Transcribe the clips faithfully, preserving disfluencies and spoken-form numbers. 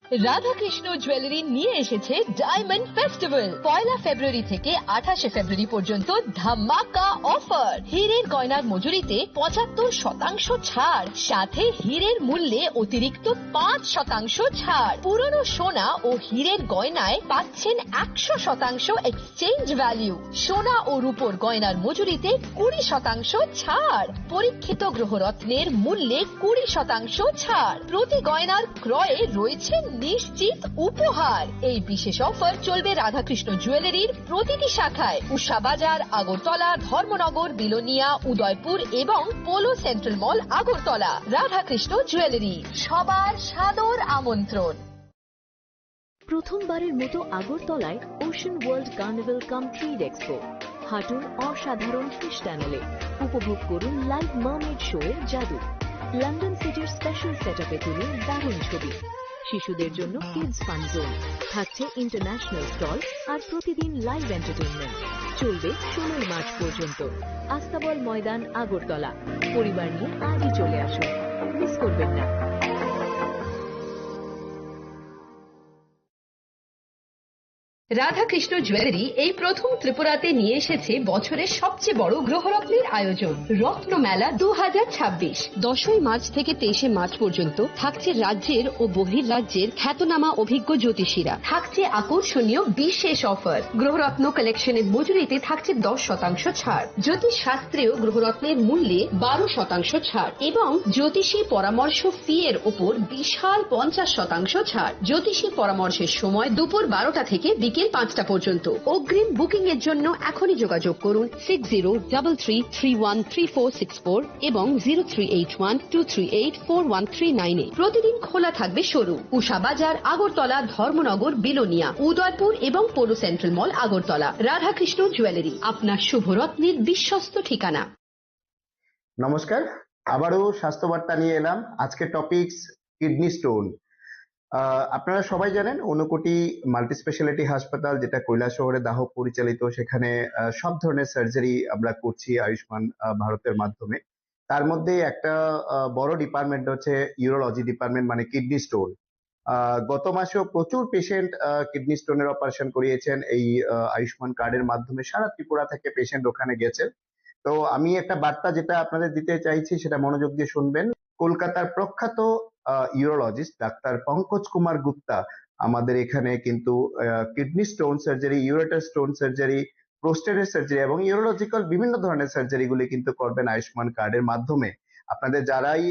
রাধাকৃষ্ণ জুয়েলারি নিয়ে এসেছে diamond festival. পয়লা ফেব্রুয়ারি থেকে আঠাশে ফেব্রুয়ারি পর্যন্ত ধামাকা অফার। হীরের গয়নার মজুরিতে পঁচাত্তর শতাংশ ছাড়, সাথে হীরের মূল্যে অতিরিক্ত পাঁচ শতাংশ ছাড়। পুরনো সোনা ও হীরের গয়নায় পাচ্ছেন একশো শতাংশ এক্সচেঞ্জ ভ্যালু। সোনা ও রূপোর গয়নার মজুরিতে কুড়ি শতাংশ ছাড়। পরীক্ষিত গ্রহরত্নের মূল্যে কুড়ি শতাংশ ছাড়। প্রতি গয়নার ক্রয়ে রয়েছে নিশ্চিত উপহার। এই বিশেষ অফার চলবে রাধাকৃষ্ণ জুয়েলারির প্রতিটি শাখায়, উষা বাজার, আগরতলা, ধর্মনগর, বিলোনিয়া, উদয়পুর এবং পোলো সেন্ট্রাল মল, আগরতলা। রাধাকৃষ্ণ জুয়েলারি, সবার সাদর আমন্ত্রণ। প্রথমবারের মতো আগরতলায় ওশান ওয়ার্ল্ড কার্নিভাল কাম ট্রেড এক্সপো। হাঁটুন অসাধারণ ফিশ টানেলে, উপভোগ করুন লাইভ মার্মেড শো এর জাদু। লন্ডন সিটির স্পেশাল সেটআপে তুলুন দারুণ ছবি। শিশুদের জন্য কিডস ফান জোন, থাকছে ইন্টারন্যাশনাল স্টল আর প্রতিদিন লাইভ এন্টারটেইনমেন্ট। চলবে ষোলোই মার্চ পর্যন্ত। আস্তাবল ময়দান, আগরতলা। পরিবার নিয়ে আজই চলে আসুন, মিস করবেন না। রাধাকৃষ্ণ জুয়েলারি এই প্রথম ত্রিপুরাতে নিয়ে এসেছে বছরের সবচেয়ে বড় গ্রহরত্নের আয়োজন, রত্নমেলা দু হাজার ছাব্বিশ। দশই মার্চ থেকে তেইশে মার্চ পর্যন্ত থাকছে রাজ্যের ও বহির্রাজ্যের খ্যাতনামা অভিজ্ঞ জ্যোতিষীরা। থাকছে আকর্ষণীয় বিশেষ অফার। গ্রহরত্ন কালেকশনের মজুরিতে থাকছে দশ শতাংশ ছাড়। জ্যোতিষ শাস্ত্রীয় গ্রহরত্নের মূল্যে বারো শতাংশ ছাড় এবং জ্যোতিষী পরামর্শ ফি এর উপর বিশাল পঞ্চাশ শতাংশ ছাড়। জ্যোতিষী পরামর্শের সময় দুপুর বারোটা থেকে বিকেল পাঁচটা পর্যন্ত। অগ্রিম বুকিং এর জন্য এখনই যোগাযোগ করুন six zero double three three one three four six four এবং zero three eight one two three eight four one three nine এ। প্রতিদিন খোলা থাকবে শোরুম। উষা বাজার, আগরতলা, ধর্মনগর, বিলোনিয়া, উদয়পুর এবং পৌর সেন্ট্রাল মল, আগরতলা। রাধাকৃষ্ণ জুয়েলারি, আপনার শুভরত্নের বিশ্বস্ত ঠিকানা। নমস্কার, আবারও স্বাস্থ্য বার্তা নিয়ে এলাম। আজকে টপিকস কিডনি স্টোন। আপনারা সবাই জানেন, ঊনকোটি মাল্টি স্পেশালিটি হাসপাতাল, যেটা কৈলাসহরে দাহক পরিচালিত, সেখানে আহ, সব ধরনের সার্জারি আমরা করছি আয়ুষ্মান আহ, ভারতের মাধ্যমে। তার মধ্যে একটা আহ, বড় ডিপার্টমেন্ট হচ্ছে ইউরোলজি ডিপার্টমেন্ট, মানে কিডনি স্টোন। আহ, গত মাসেও প্রচুর পেশেন্ট কিডনি স্টোনের অপারেশন করিয়েছেন এই আহ, আয়ুষ্মান কার্ডের মাধ্যমে। সারা ত্রিপুরা থেকে পেশেন্ট ওখানে গেছেন। তো আমি একটা বার্তা যেটা আপনাদের দিতে চাইছি, সেটা মনোযোগ দিয়ে শুনবেন। কলকাতার প্রখ্যাত ইউরোলজিস্ট ডাক্তার পঙ্কজ কুমার গুপ্তা আমাদের এখানে কিন্তু kidney stone surgery, ureter stone surgery, প্রোস্টেটের সার্জারি এবং ইউরোলজিক্যাল বিভিন্ন ধরনের সার্জারিগুলি কিন্তু করবেন আয়ুষ্মান কার্ডের মাধ্যমে। আপনাদের যারাই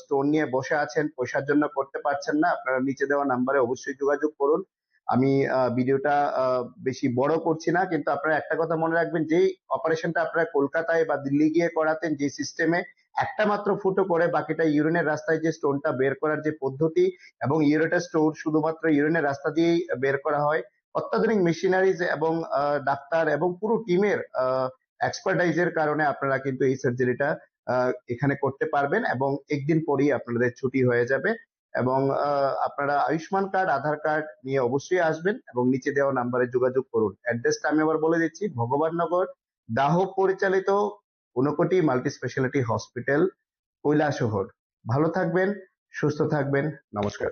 স্টোন নিয়ে বসে আছেন, পয়সার জন্য করতে পারছেন না, আপনারা নিচে দেওয়া নাম্বারে অবশ্যই যোগাযোগ করুন। আমি আহ, ভিডিওটা আহ, বেশি বড় করছি না, কিন্তু আপনারা একটা কথা মনে রাখবেন, যেই অপারেশনটা আপনারা কলকাতায় বা দিল্লি গিয়ে করাতেন, যে সিস্টেমে একটা মাত্র ফুটো করে বাকিটা ইউরিনের রাস্তায় যে স্টোনটা বের করার যে পদ্ধতি এবং ইউরেটার স্টোন শুধুমাত্র ইউরিনের রাস্তা দিয়েই বের করা হয়, অত্যাধুনিক মেশিনারিজ এবং আহ, ডাক্তার এবং পুরো টিমের এক্সপার্টাইজের কারণে আপনারা কিন্তু এই সার্জারিটা এখানে করতে পারবেন এবং একদিন পরেই আপনাদের ছুটি হয়ে যাবে। এবং আহ, আপনারা আয়ুষ্মান কার্ড, আধার কার্ড নিয়ে অবশ্যই আসবেন এবং নিচে দেওয়া নাম্বারে যোগাযোগ করুন। অ্যাড্রেসটা আমি আবার বলে দিচ্ছি, ভগবাননগর, দাহক পরিচালিত Unakoti multi speciality hospital, Kailashahar. ভালো থাকবেন, সুস্থ থাকবেন। নমস্কার।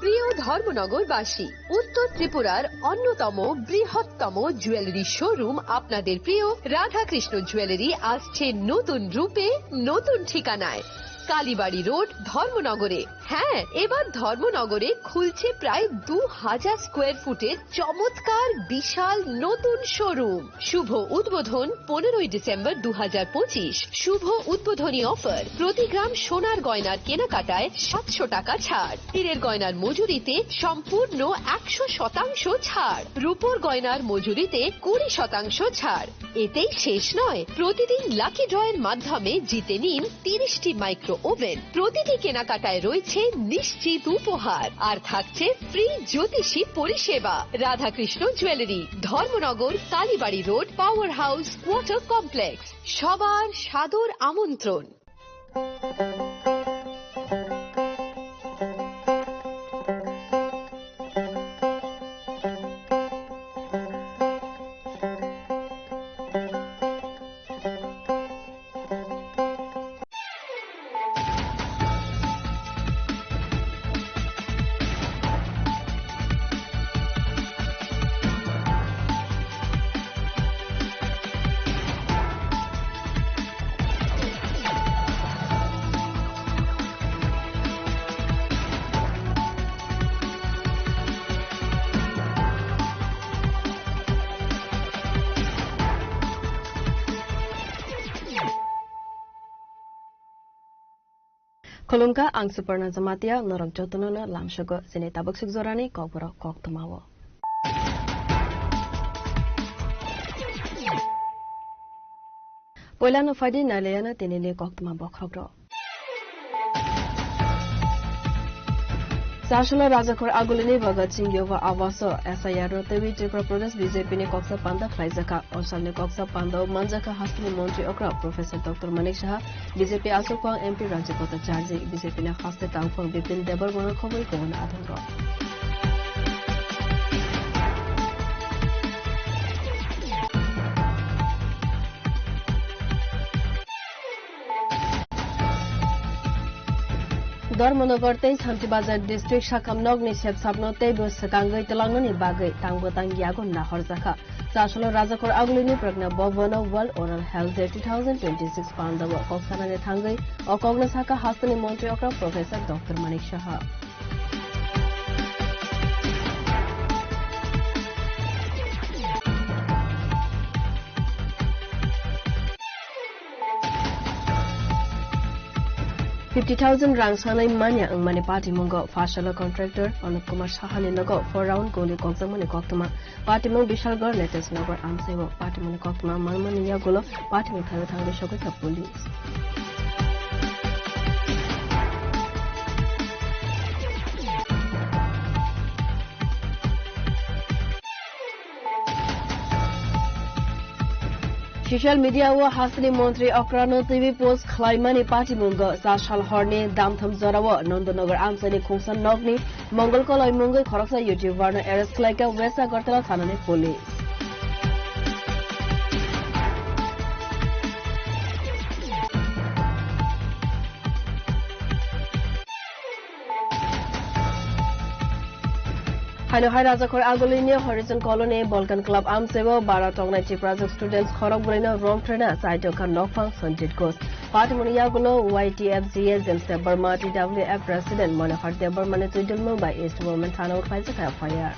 প্রিয় ধর্মনগরবাসী, উত্তর ত্রিপুরার অন্যতম বৃহত্তম জুয়েলারি শোরুম আপনাদের প্রিয় রাধাকৃষ্ণ জুয়েলারি আসছে নতুন রূপে, নতুন ঠিকানায়। কালীবাড়ি রোড, ধর্মনগরে। হ্যাঁ, এবার ধর্মনগরে খুলছে প্রায় দু হাজার স্কোয়ার ফুটের চমৎকার বিশাল নতুন শোরুম। শুভ উদ্বোধন পনেরোই ডিসেম্বর দু হাজার পঁচিশ। শুভ উদ্বোধনী অফার, প্রতি গ্রাম সোনার গয়নার কেনাকাটায় সাতশো টাকা ছাড়, হীরের গয়নার মজুরিতে সম্পূর্ণ একশো শতাংশ ছাড়, রূপোর গয়নার মজুরিতে কুড়ি শতাংশ ছাড়। এতেই শেষ নয়, প্রতিদিন লাকি ড্রয়ের মাধ্যমে জিতে নিন তিরিশটি মাইক্রো ওভেন। প্রতিটি কেনাকাটায় রয়েছে নিশ্চিত উপহার, আর থাকছে ফ্রি জ্যোতিষী পরিষেবা। Radhakrishna jewellery, Dharmanagar, Kalibari road, power house, water complex. সবার সাদর আমন্ত্রণ। Khulumkha, ang Suparna Jamatia, norok jotono no lamsogo chini tabuk suk jorani kokborok koktwmao. Poilano phaidi nailayano tinini koktwma bokhorok rok. Chasolo Rajakhor Agulini Bhagat Singh Yuva Awas o S I R no twiwi Tripura Pradesh B J P ni koksa panda khlaijakha. O salni koksa panda o manjakha hasteni montri okra Professor Doctor Manik Saha, B J P aswk phang M P Rajib Bhattacharjee, B J P ni haste tangphang Bipin Debbarma no khobwi kubun adhongrok. Dharmanagar tei Santibazar district sakam nokni sepsapno teibo swkangwi twlangnani bagwi tangbo tangyago nahorjakha. Chasolo Rajakhor Agulini Pragna Bhavan o World Oral Health Day two thousand twenty-six pandao kok sanani thangwi o kokno sakha hasteni montri okra Professor Doctor Manik Saha. Fifty thousand rang sanai manya wngmani patimungo Pharsalo contractor Anup Kumar Sahani nogo four round goli kokjakmani koktwma. Patimung Bishalgarh Netas Nagar amsaibo patimungni koktwma manmani yagulo patimung thangwi thangwi sogwi kha police. Social media o hasteni montri okrano twiwi post khlaimani patimungo cha sal horni damtham jorao Nandanagar amchaini khungsa nokni Mongol koloi mungwi khoroksa YouTuber no arrest khlaikha West Agartala thanani police. Haino hai Rajakhor Agulini Horizon Colony Balkan Club amsaibo bara tongnai Tiprajwk students khorok brwino rom trena chaitokha nokphang Sanjit Ghosh. Patimuni yagulo Y T F G A James Debbarma, T W F President Manohar Debbarmani twidulmung bai East Women Thana o khlaijak F I R.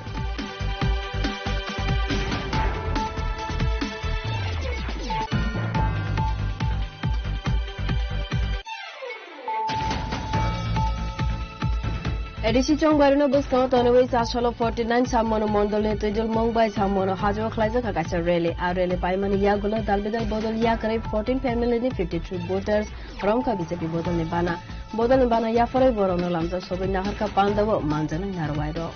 A D C chongbarino bwskango tonwi chasolo forty nine Sammono mondolni twidulmung bai Sammono hajao khlaijak kha kaisa rally. A rally paimani yagulo dalbidal bodol yakarwi fourteen family ni fifty three voters romkha B J P bodolni bana. Bodolni bana yapharwi borokno lamjak sogwi naharkha pandao manjaknai narwai rok.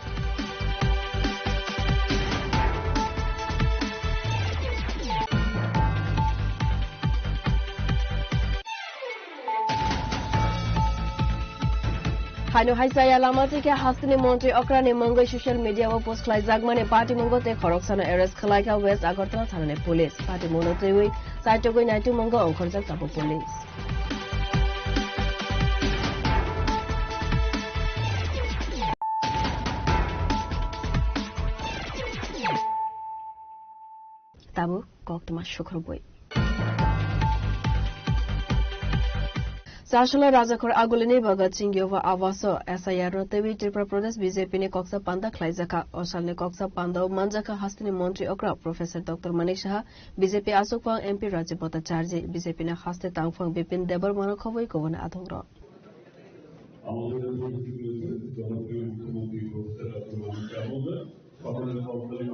Haino hai chaya lama twi khe hasteni montri okrani mungwi social media o post khlaijakmani patimungo tei khoroksano arrest khlaikha West Agartala thanani police. Patimungno twiwi chaitogwi naitukmungo ongkhorjak tabuk police. Tabuk koktwma sukhurubui. Chasolo Rajakhor Agulini Bhagat Singh Yuva Awas o S I R no twiwi Tripura Pradesh B J P ni koksa panda khlaijakha. O salni koksa panda o manjakha hasteni montri okra Professor Doctor Manik Saha, B J P aswkphang M P Rajib Bhattacharjee, B J P ni haste tangphang Bipin Debbarma no khobwi kubun adhongrok. আমাদের উপস্থিত রয়েছে জনপ্রিয় মুখ্যমন্ত্রী professor doctor Manik সাহা। সকলের করতালি।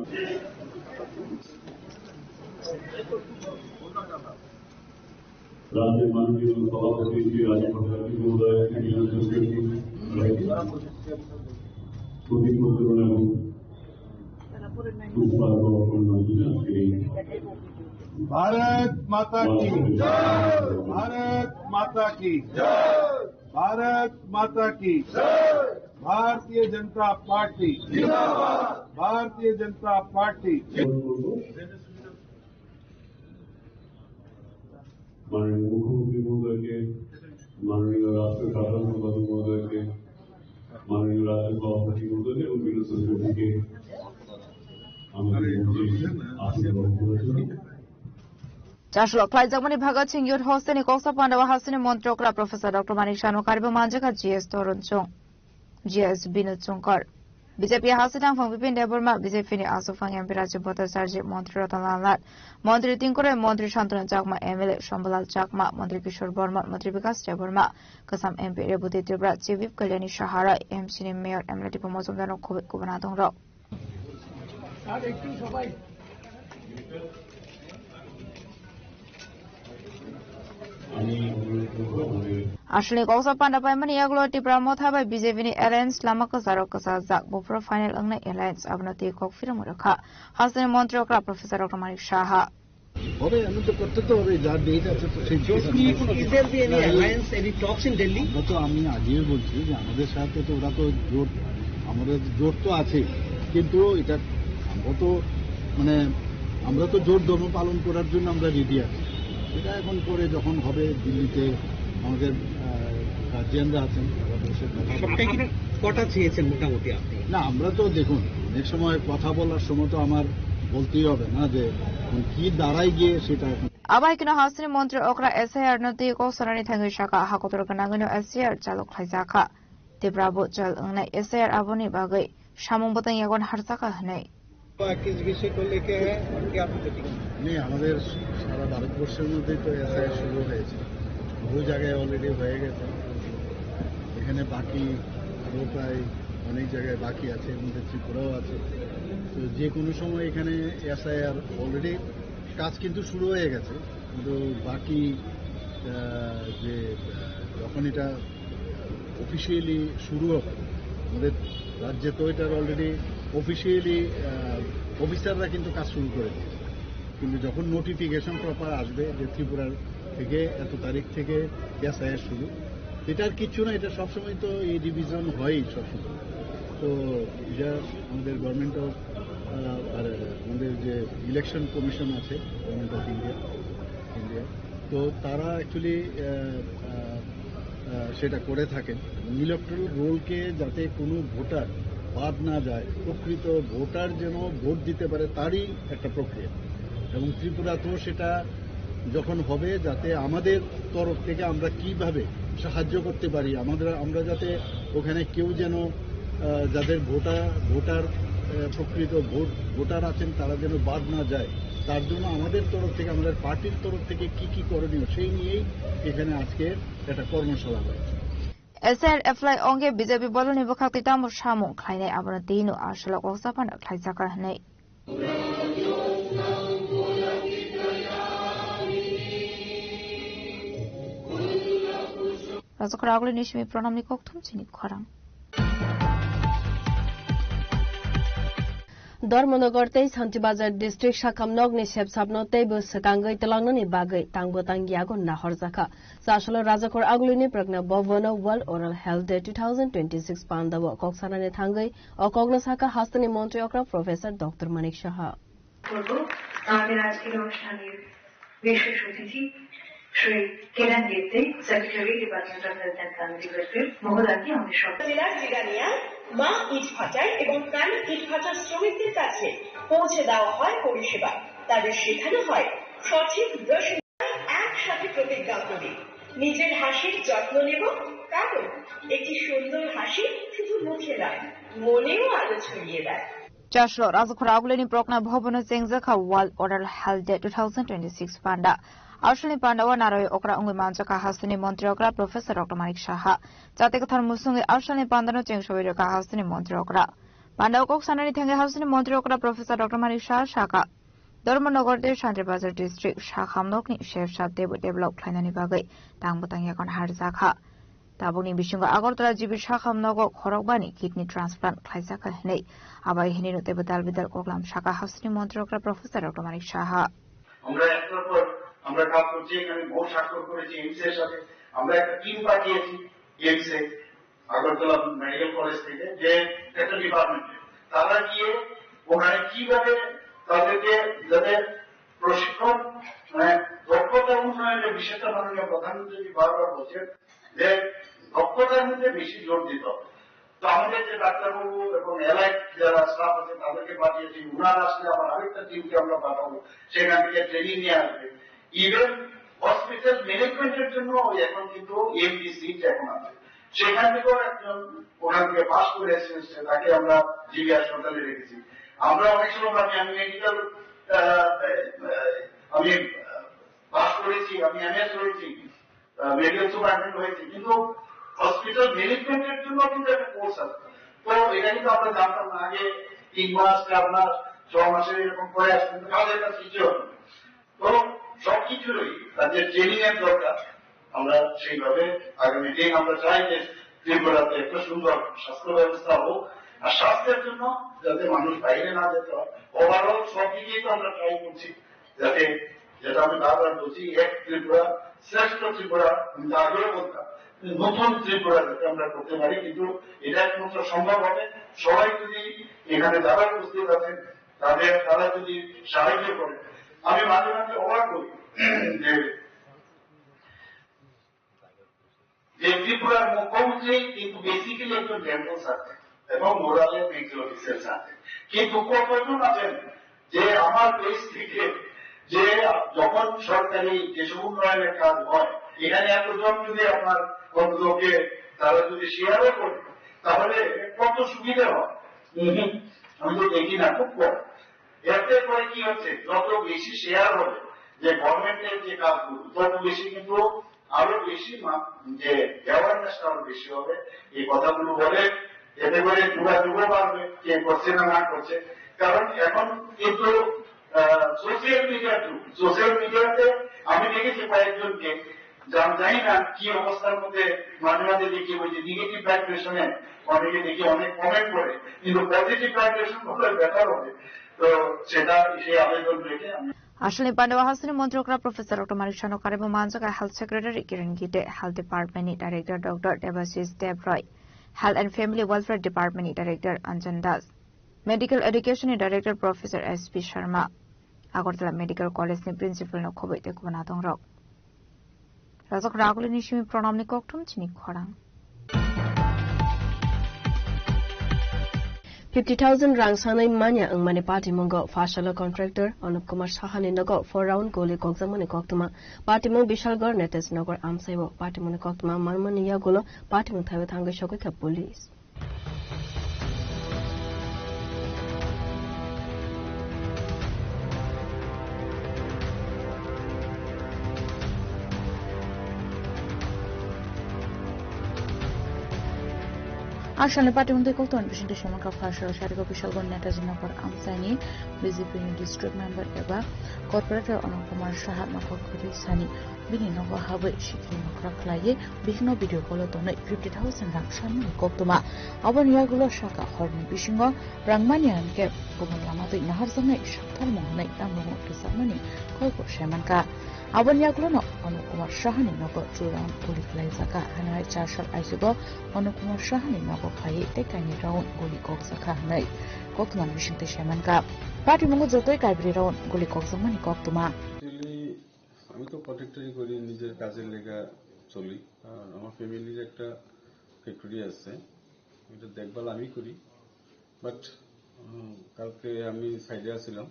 রাজ্যের মাননীয় সভাপতি শ্রী রাজীব ভট্টাচার্য মহোদয়, শ্রী বিনোদ চক্রবর্তী, প্রদীপ প্রজ্বলন এবং পুষ্পার্ঘ অর্পণ মাধ্যমে আজকের এই भारत माता की जय। भारत माता की जय। भारत माता की जय। भारतीय जनता पार्टी जिंदाबाद। भारतीय जनता पार्टी। মাননীয় মুখ্যমন্ত্রী মহোদয়কে, মাননীয় রাষ্ট্র সাধারণ সম্পাদক মহোদয়কে, মাননীয় রাজ্য সভাপতি মহোদয়কে এবং বিনোদ চক্রবর্তীকে আমাদের মঞ্চে আসন গ্রহণ করেছেন। Chasolo khlaijakmani Bhagat Singh Youth Hostel ni koksa pandao hasteni montri okra Professor Doctor Manik Saha no karibo manjakha G S Torun Chung, G S Binod Chungkar, B J P hasteni tangphang Bipin Debbarma, B J P ni aswk phang M P Rajib Bhattacharjee, Montri Ratan Lal Nath, Montri Tingkore, Montri Shantanu Chakma, M L A Shambhalal Chakma, Montri Kishore Borma, Montri Bikash Debbarma, Kwcham M P Rebati Tripura, Chief Whip Kalyani Saha Roy, M C ni Mayor, M L A Diphu Mojumdar no khobwi kubuna tongrok. Aswkni koksa panda paimani yagulo Tipra Motha bai B J P ni alliance lama kwcharo kwchajak, buphuru final wngnai alliance, abono twi kok phirwngwi rwkha hasteni montri okra Professor Doctor Manik Saha. হবে, আমি তো করতে তো হবে, যার ডেট আছে তো সেই date. Is there be any alliance, any talks in Delhi? আমরা তো, আমি আগেই বলছি যে আমাদের সাথে তো ওরা তো জোট, আমাদের জোট তো আছে, কিন্তু এটা আমরা তো, মানে, আমরা তো জোট ধর্ম পালন করার জন্য আমরা রেডি আছি। এটা এখন পরে যখন হবে দিল্লিতে আমাদের, আহ, গার্জিয়ানরা আছেন, তারা বসে কথা বলবেন। সবটাই কি কটা চেয়েছেন মোটামুটি আপনি? না, আমরা তো দেখুন, অনেক সময় কথা বলার সময় তো আমার বলতেই হবে না যে এখন কি দাঁড়ায় গিয়ে সেটা এখন। Abo hai kheno hasteni montri okra S I R no twi kok sanani thangwi saka, ha kotor gwnangwino S I R chalo khlaijakha. Tipra bo chal wngnai S I R aboni bagwi samung bwtang yagon harjakha hwnwi. किस विषय को लेके है और क्या आपकी मीटिंग है? নেই, আমাদের সারা ভারতবর্ষের মধ্যেই তো এসআইআর শুরু হয়েছে, বহু জায়গায় অলরেডি হয়ে গেছে। এখানে বাকি আরও প্রায় অনেক জায়গায় বাকি আছে, এর মধ্যে ত্রিপুরাও আছে। তো যে কোনো সময় এখানে এসআইআর অলরেডি কাজ কিন্তু শুরু হয়ে গেছে, কিন্তু বাকি, আহ, যে, আহ, যখন এটা অফিসিয়ালি শুরু হবে, আমাদের রাজ্যে তো এটার অলরেডি অফিসিয়ালি, আহ, অফিসাররা কিন্তু কাজ শুরু করে দিয়েছে, কিন্তু যখন নোটিফিকেশন প্রপার আসবে যে ত্রিপুরার থেকে এত তারিখ থেকে এসআইআর শুরু, এটা আর কিচ্ছু না, এটা সবসময় তো এই রিভিশন হয়ই সবসময়। তো এটা আমাদের গভর্নমেন্ট অফ, আহ, আর আমাদের যে ইলেকশন কমিশন আছে, গভর্নমেন্ট অফ ইন্ডিয়া, ইন্ডিয়া, তো তারা অ্যাকচুয়ালি সেটা করে থাকেন। ইলেকটরাল রোলকে যাতে কোনো ভোটার বাদ না যায়, প্রকৃত ভোটার যেন ভোট দিতে পারে, তারই একটা প্রক্রিয়া। এবং ত্রিপুরাতেও সেটা যখন হবে, যাতে আমাদের তরফ থেকে আমরা কিভাবে সাহায্য করতে পারি, আমাদের, আমরা যাতে ওখানে কেউ যেন, আহ, যাদের ভোটার, ভোটার, আহ, প্রকৃত ভোট, ভোটার আছেন, তারা যেন বাদ না যায়, তার জন্য আমাদের তরফ থেকে, আমাদের পার্টির তরফ থেকে কি কি করণীয়, সেই নিয়েই এখানে আজকে একটা কর্মশালা হয়েছে। S I R apply ongkhe B J P boloni bwkhak twi tamo samung khlainai, abono twi no aswk koksa phano khlaijakha hwnwi. Rajakhor Agulini simi Pranamni kokthum chini khorang. Dharmanagar tei Santibazar district sakham nokni sepsapno teibo swkangwi twlangnani bagwi tangbo tangyago nahorjakha. Chasalo Rajakhor Agulini Pragna Bhavano World Oral Health Day two thousand twenty-six pandao kok sanani thangwi o kokno sakha hasteni montri okra Professor Doctor Manik Saha. করব আমাদের আজকের অনুষ্ঠানের বিশেষ অতিথি Shri Kiran Gitte, secretary, department of health and family welfare মহোদয়কে আমাদের সব জেলার জিরানিয়া মা ইটভাটায় এবং কালী ইটভাটার শ্রমিকদের কাছে পৌঁছে দেওয়া হয় পরিষেবা। তাদের শেখানো হয় সঠিক ব্রাশিং। একসাথে প্রতিজ্ঞা করি নিজের হাসির যত্ন নেব, কারণ একটি সুন্দর হাসি শুধু মুখে নয়, মনেও আলো ছড়িয়ে দেয়। Chaslo Rajakhor Agulini Prokna Bhavano chengjakha World Oral Health Day two thousand twenty-six panda. Australian panda o naroi okra wngwi manjakha hasteni montri okra Professor Doctor Manik Saha. Jate kwthar musungwi Australian panda no chengsawi rwkha hasteni montri okra. Panda o kok sanani thangwi hasteni montri okra Professor Doctor Manik Saha sakha. Dharmanagar tei Santibazar district sakham nokni sepsap teibo develop khlainani bagwi tangbo tangyakhon harjakha. Tabukni bisingo Agartala G B sakham nogo khorokbani kidney transplant khlaijakha hwnwi abai hwnwino teibo dal bidal koklam sakha hasteni montri okra Professor Doctor Manik Saha. আমরা একটার পর আমরা কাজ করছি, এখানে বহু স্বাক্ষর করেছি এইমস এর সাথে। আমরা একটা টিম পাঠিয়েছি এইমস এ, আগরতলা মেডিকেল কলেজ থেকে, যে একটা ডিপার্টমেন্টে তারা গিয়ে ওখানে কিভাবে তাদেরকে, যাদের প্রশিক্ষণ, মানে, দক্ষতা উন্নয়নের বিষয়টা মাননীয় প্রধানমন্ত্রী বারবার বলছেন যে দক্ষতার মধ্যে বেশি জোর দিতে হবে। তো আমাদের যে ডাক্তারবাবু এবং অ্যালাইড যারা স্টাফ আছে তাদেরকে পাঠিয়েছি, ওনারা আসলে আবার আরেকটা টিমকে আমরা পাঠাবো, সেখান থেকে ট্রেনিং নিয়ে আসবে। ইভেন হসপিটাল ম্যানেজমেন্টের জন্য ওই এখন কিন্তু এমডি সিট এখন আছে, সেখান থেকেও একজন ওখান থেকে পাস করে এসেছে, তাকে আমরা জিবি হাসপাতালে রেখেছি। আমরা অনেক সময় ভাবি, আমি মেডিকেল, আহ, আহ, আমি, আহ, পাস করেছি, আমি এমএস করেছি, মেডিকেল সুপারিনটেন্ডেন্ট হয়েছি, কিন্তু হসপিটাল ম্যানেজমেন্টের জন্য কিন্তু একটা কোর্স আছে। তো এটা কিন্তু আমরা জানতাম না, আগে তিন মাস, চার মাস, ছ মাসের এরকম করে আসছে, কিন্তু কাজের কাজ কিছু হবে না। তো সবকিছুরই তাদের ট্রেনিং এর দরকার। আমরা সেইভাবে আগামী দিন আমরা চাই যে ত্রিপুরাতে একটা সুন্দর স্বাস্থ্য ব্যবস্থা হোক, আর স্বাস্থ্যের জন্য যাতে মানুষ বাইরে না যেতে হয়। ওভারঅল সব দিকেই তো আমরা ট্রাই করছি, যাতে, যেটা আমি বারবার বলছি, এক ত্রিপুরা, শ্রেষ্ঠ ত্রিপুরা, আমি তো আগেও বলতাম, নতুন ত্রিপুরা যাতে আমরা করতে পারি, কিন্তু এটা একমাত্র সম্ভব হবে সবাই যদি এখানে যারা উপস্থিত আছেন, তাদের, তারা যদি সাহায্য করেন। আমি মাঝে মাঝে অবাক হই যে, যে ত্রিপুরার মুখ্যমন্ত্রী কিন্তু বেসিক্যালি একজন ডেন্টাল সার্জন এবং মোরালের মেন্টাল অফিসার সার্জন, কিন্তু কতজন আছেন যে আমার দেশ থেকে যে যখন সরকারি যেসব উন্নয়নের কাজ হয়, এখানে এতজন যদি আমার কর্মদক্ষে তারা যদি শেয়ারও করে, তাহলে কত সুবিধা হয়। হুম, আমি তো দেখি না, খুব কম। এতে করে কি হচ্ছে, যত বেশি শেয়ার হবে যে গভর্নমেন্টের যে কাজগুলো, তত বেশি কিন্তু আরো বেশি মা-, যে অ্যাওয়ারনেসটা আরো বেশি হবে। এই কথাগুলো বলে এতে করে যোগাযোগও বাড়বে, কে করছে না না করছে। কারণ এখন কিন্তু সোশ্যাল মিডিয়ার যুগ। সোশ্যাল মিডিয়াতে আমি দেখেছি কয়েকজনকে, যা-, জানি না কি অবস্থার মধ্যে, মাঝে মাঝে দেখি ওই যে নেগেটিভ ভাইব্রেশনে অনেকে দেখি অনেক কমেন্ট করে, কিন্তু পজিটিভ ভাইব্রেশন হলে বেটার হবে। তো সেটা, সেই আবেদন রেখে আমি Aswlani Pandao hasini montrokra Professor Doctor Manik Sano karwi bo manjak Health Secretary Kiran Gite, Health Department ni Director Doctor Debashish Debroy, Health and Family Welfare Department ni Director Anjan Das, Medical Education ni Director Professor S P Sharma, Agartala Medical College ni Principal no khoboi tei kubun adongrok. Rajak Raguli ni simi pranamni kokthum chini khorang. Fifty thousand rang sanai manya wngmani patimungo Pharsalo contractor Anup Kumar Sahani nogo four round goli kokjakmani koktwma. Patimung Bishalgarh Netaj Nagar amsaibo patimungni koktwma manmani yagulo patimung thaiwi thangwi sogwikha police. Aswlani patimung twi kokthumani bisingtwi saimankha Pharsalo Sarigo Bishalgarh Netaji Nagar amchaini B J P ni district member eba corporator Anup Kumar Saha nokhor kwrwi sani bini nogo habwi sikiri nokra khlaiwi bihikno video call-o tonwi fifty thousand rang sanmani koktwma. Aboni yagulo saka horni bisingo rang manya hinkhe kubun lama twi naharjaknai sakthar mohonai tamrokno rwchapmani koibo saimankha. Aboni yagulono Anup Kumar Sahani nogo two round guli khlaijakha, hwnwi char sal aichugo Anup Kumar Sahani nogo phaiwi tei kainwi round guli kokjakha hwnwi koktwmani bisingtwi saimankha. Patimungo jotoi kaibri round guli kokjakmani koktwma. Actually, আমি তো কন্ট্রাক্টরি করি, নিজের কাজের লেগা চলি। আর আমার ফ্যামিলির একটা ফ্যাক্টরি আছে, ওটা দেখভাল আমি করি। বাট কালকে আমি সাইডে আছিলাম,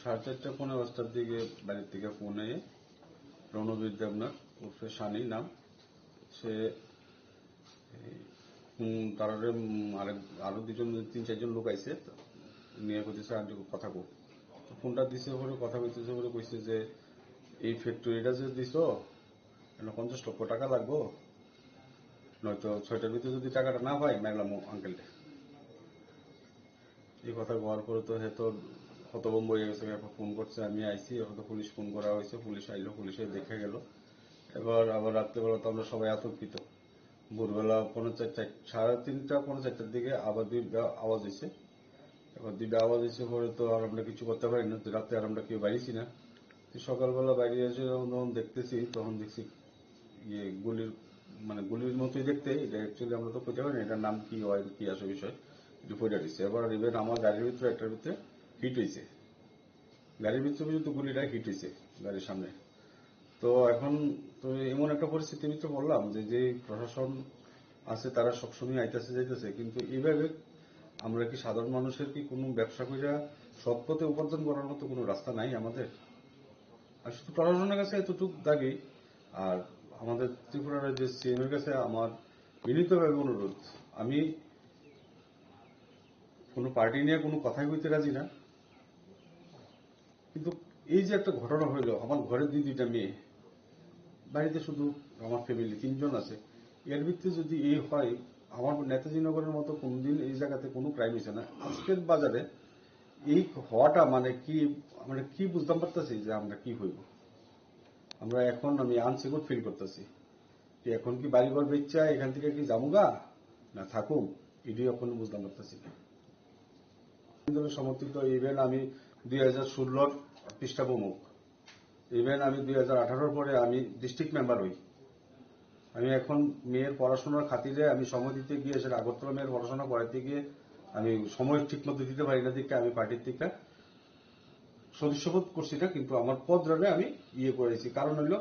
সাড়ে চারটা পৌনে পাঁচটার দিকে বাড়ির থেকে ফোন এসে, রণবীর দেবনাথ ওরফে সানি নাম, সে এই, উম, তারারে, উম, আরেক, আরো দুজন, তিন চারজন লোক আইছে, নিয়ে কইতেছে, "আন্টি, কথা কো।" তো ফোনটা দিছে, ওরে কথা কইতেছে, ওরে কইছে যে, "এই ফ্যাক্টরিটা যে দিছো, এটা পঞ্চাশ লক্ষ টাকা লাগবো, নয়তো ছয়টার ভিতরে যদি টাকাটা না পাই, মারলাম আঙ্কেলটা।" এই কথা কওয়ার পরে তো হে তো হতভম্ব হয়ে গেছে, এরপর ফোন করছে, আমি আইছি, এরপর তো পুলিশ ফোন করা হয়েছে, পুলিশ আইলো, পুলিশে দেখে গেল। এবার আবার রাত্রেবেলা তো আমরা সবাই আতঙ্কিত। ভোরবেলা পৌনে চারটা, সাড়ে তিনটা, পৌনে চারটার দিকে আবার দুইটা আওয়াজ হয়েছে। এবার দুইটা আওয়াজ হয়েছে পরে তো আর আমরা কিছু করতে পারি না, তো রাতে আর আমরা কেউ বাইরেছি না। তো সকালবেলা বাইরে এসে যখন, যখন দেখতেছি, তখন দেখছি ইয়ে গুলির, মানে গুলির মতোই দেখতে, এটা অ্যাকচুয়ালি আমরা তো কইতে পারি না এটার নাম কি হয়, কি আসে বিষয়, এটা পড়ে রয়েছে। এবার ইভেন আমার গাড়ির ভিতরে, একটার ভিতরে হিট হয়েছে, গাড়ির ভিতরে পর্যন্ত গুলিটা হিট হয়েছে গাড়ির সামনে। তো এখন তো এমন একটা পরিস্থিতির ভিতরে পড়লাম যে, যে প্রশাসন আছে তারা সবসময় আইতাছে যাইতেছে, কিন্তু এইভাবে আমরা কি সাধারণ মানুষের কি কোনো ব্যবসা কইরা সৎ পথে উপার্জন করার মতো কোনো রাস্তা নাই আমাদের? আর শুধু প্রশাসনের কাছে এতটুকু দাবি, আর আমাদের ত্রিপুরা রাজ্যের সিএম এর কাছে আমার বিনীতভাবে অনুরোধ, আমি কোনো পার্টি নিয়ে কোনো কথাই কইতে রাজি না, কিন্তু এই যে একটা ঘটনা হইলো, আমার ঘরে দুই দুইটা মেয়ে, বাড়িতে শুধু আমার ফ্যামিলি তিনজন আছে, এর ভিতরে যদি এই হয়, আমার নেতাজি নগরের মতো কোনোদিন এই জায়গাতে কোনো ক্রাইম হয়েছে না। আজকের বাজারে এই হওয়াটা মানে কি, আমরা কি বুঝতাম পারতেছি যে আমরা কি হইব? আমরা এখন, আমি আনসিকিউর ফিল করতেছি। কি এখন কি বাড়িঘর বেচা এখান থেকে কি যামুগা, না থাকুম? এটি এখন বুঝতাম পারতেছি না। আন্দোলন সমর্থিত, ইভেন আমি দুই হাজার ষোলোর পৃষ্ঠা প্রমুখ, ইভেন আমি দুই হাজার আঠারোর পরে আমি ডিস্ট্রিক্ট মেম্বার হই। আমি এখন মেয়ের পড়াশোনার খাতিরে আমি সময় দিতে গিয়ে, সেটা আগরতলা মেয়ের পড়াশোনা করাইতে গিয়ে আমি সময় ঠিক মতো দিতে পারি না দেখে আমি পার্টির থেকে সদস্যপদ করছি না, কিন্তু আমার পদ রইলে আমি ইয়ে করেছি। কারণ হইলো,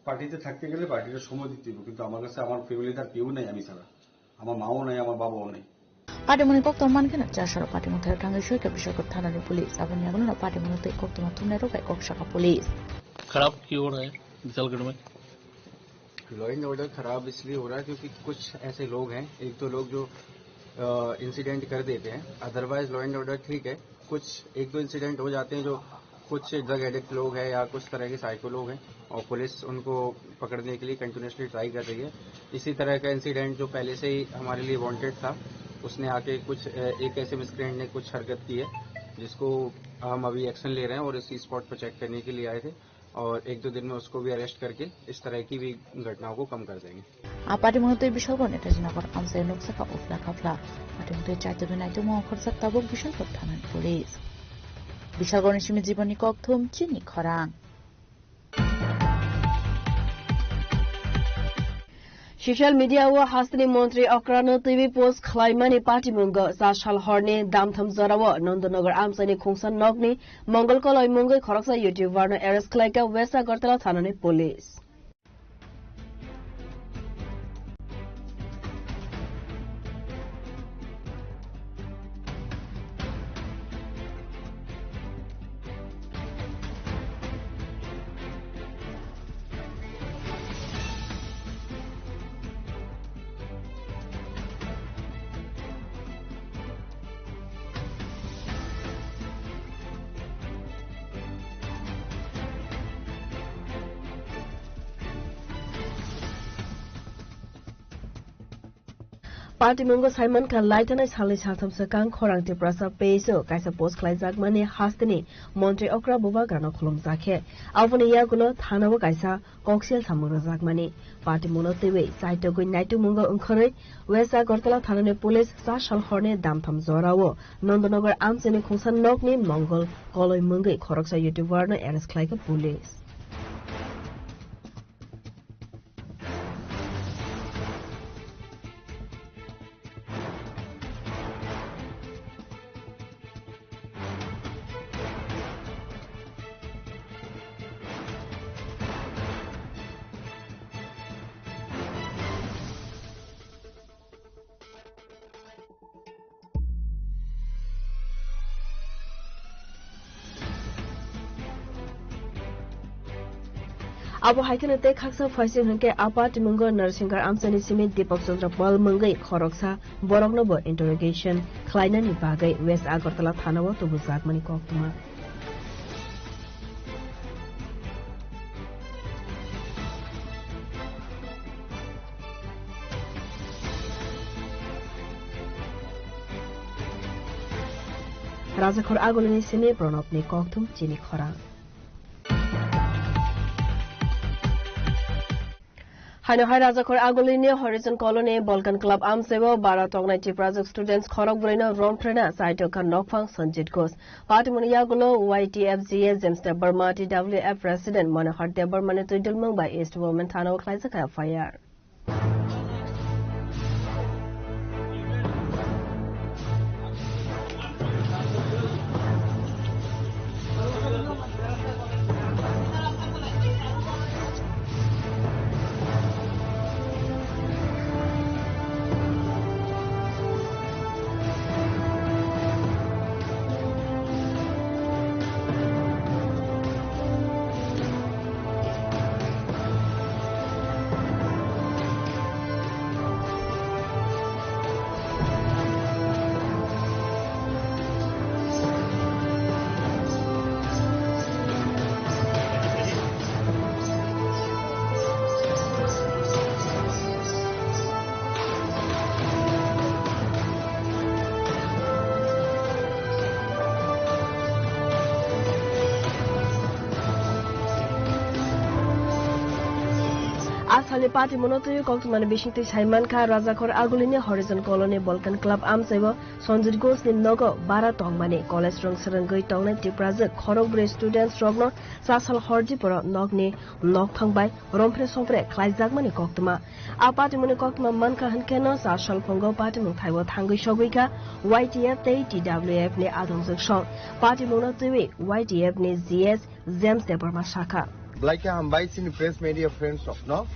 পার্টিতে থাকতে গেলে পার্টিতে সময় দিতে হবে, কিন্তু আমার কাছে আমার ফ্যামিলিতে আর কেউ নাই আমি ছাড়া। আমার মাও নাই, আমার বাবাও নাই। Patimungni koktwma mankhe no chasaro patimung thai thangwi soika Bishalgarh thanani police. Aboni yagulo no patimungno tei koktwma thumnai rok bai kok saka police. खराब क्यों हो रहा है विशालगढ़ में? लॉ एंड ऑर्डर खराब इसलिए हो रहा है क्योंकि कुछ ऐसे लोग हैं, एक दो लोग जो इंसिडेंट कर देते हैं, अदरवाइज लॉ एंड ऑर्डर ठीक है। कुछ एक दो इंसिडेंट हो जाते हैं जो कुछ ड्रग एडिक्ट लोग हैं या कुछ तरह के साइको लोग हैं, और पुलिस उनको पकड़ने के लिए कंटिन्यूअसली ट्राई कर रही है। इसी तरह का इंसिडेंट जो पहले से ही हमारे लिए वांटेड था, उसने आके कुछ, अ, एक ऐसे मिसक्रेंट ने कुछ हरकत की है, जिसको हम अभी एक्शन ले रहे हैं और इसी स्पॉट पर चेक करने के लिए आए थे। और एक दो दिन में उसको भी अरेस्ट करके इस तरह की भी घटनाओं को कम कर देंगे। A patimungno tei Bishalgarh Netaji Nagar amchai nuksa kha uphla khaphla. Patimung tei chaitogwi naitukma khorsa tabuk Bishalgarh thanani police. Bishalgarhni simi Jibonni Kokthum, chini khorang. Social media o hasteni montri okrano twiwi post khlaimani patimungo cha sal horni damtham jorao Nondonagar amchaini khungsa nokni Mongol koloi mungwi khoroksa YouTuber no arrest khlaikha West Agartala thanani police. Patimungo saimankha, laitanai salni saltham swkang khorang Tiprasa page o kaisa post khlaijakmani hasteni montri okra bubagrano khulumjakhe. Aboni yagulo thanao kaisa koksel samung rwjakmani. Patimungno twiwi chaitogwi naitukmungo wngkhorwi West Agartala thanani police cha sal horni damtham jorao Nondonagar amchaini khungsa nokni Mongol koloi mungwi khoroksa YouTuber no arrest khlaikha police. Abo hai kheno tei khaksa phaising hwnkhe a patimungo Narsingar amchaini simi Deepak Chandra Pal mungwi khoroksa borokno bo interrogation khlainani bagwi West Agartala thanao tubujakmani koktwma. Rajakhor Agulini simi Pranobni kokthum chini khorang. Haino hai Rajakhor Agulini Horizon Colony Balkan Club amchaibo bara tongnai Tiprajwk students khorok brwino romphreina chaitokha nokphang Sanjit Ghosh. Patimungni yagulo Y T F G A James Debbarma, T W F President Manohar Debbarmani twidulmung bai East Women Thana-o khlaijakha F I R. Salni patimungno twiwi koktwmani bisingtwi saimankha, Rajakhor Agulini Horizon Colony Balkan Club amchaibo Sanjit Ghoshni nogo bara tongmani college rwng swrwngwi tongnai Tiprajwk khorokbrwi students rokno chasal hordi poro nokni nokthang bai romphre sompre khlaijakmani koktwma. A patimungni koktwma mankha hwnkhe no chasal phungo patimung thaibo thangwi sogwikha Y T F tei T W F ni adongjwk song. Patimungno twiwi Y T F ni G S James Debbarma sakha. Belai khe hambai chini press media friends rokno.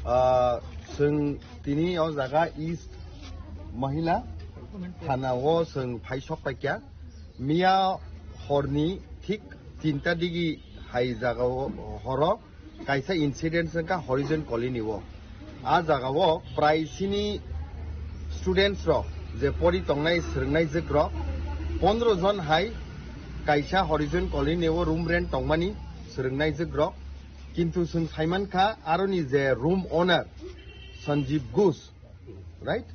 Ah, chwng tini o jaga East Mahila Thana o chwng phai sok paikha. Miya horni thik tinta digi hai jaga o horo kaisa incident wngkha Horizon Colony o. A jaga o prai sini students rok je pori tongnai swrwngnai jwk rok pondro jon hai kaisa Horizon Colony o room rent tongmani swrwngnai jwk rok. Kintu chwng saimankha aroni je room owner Sanjeev Ghosh, right?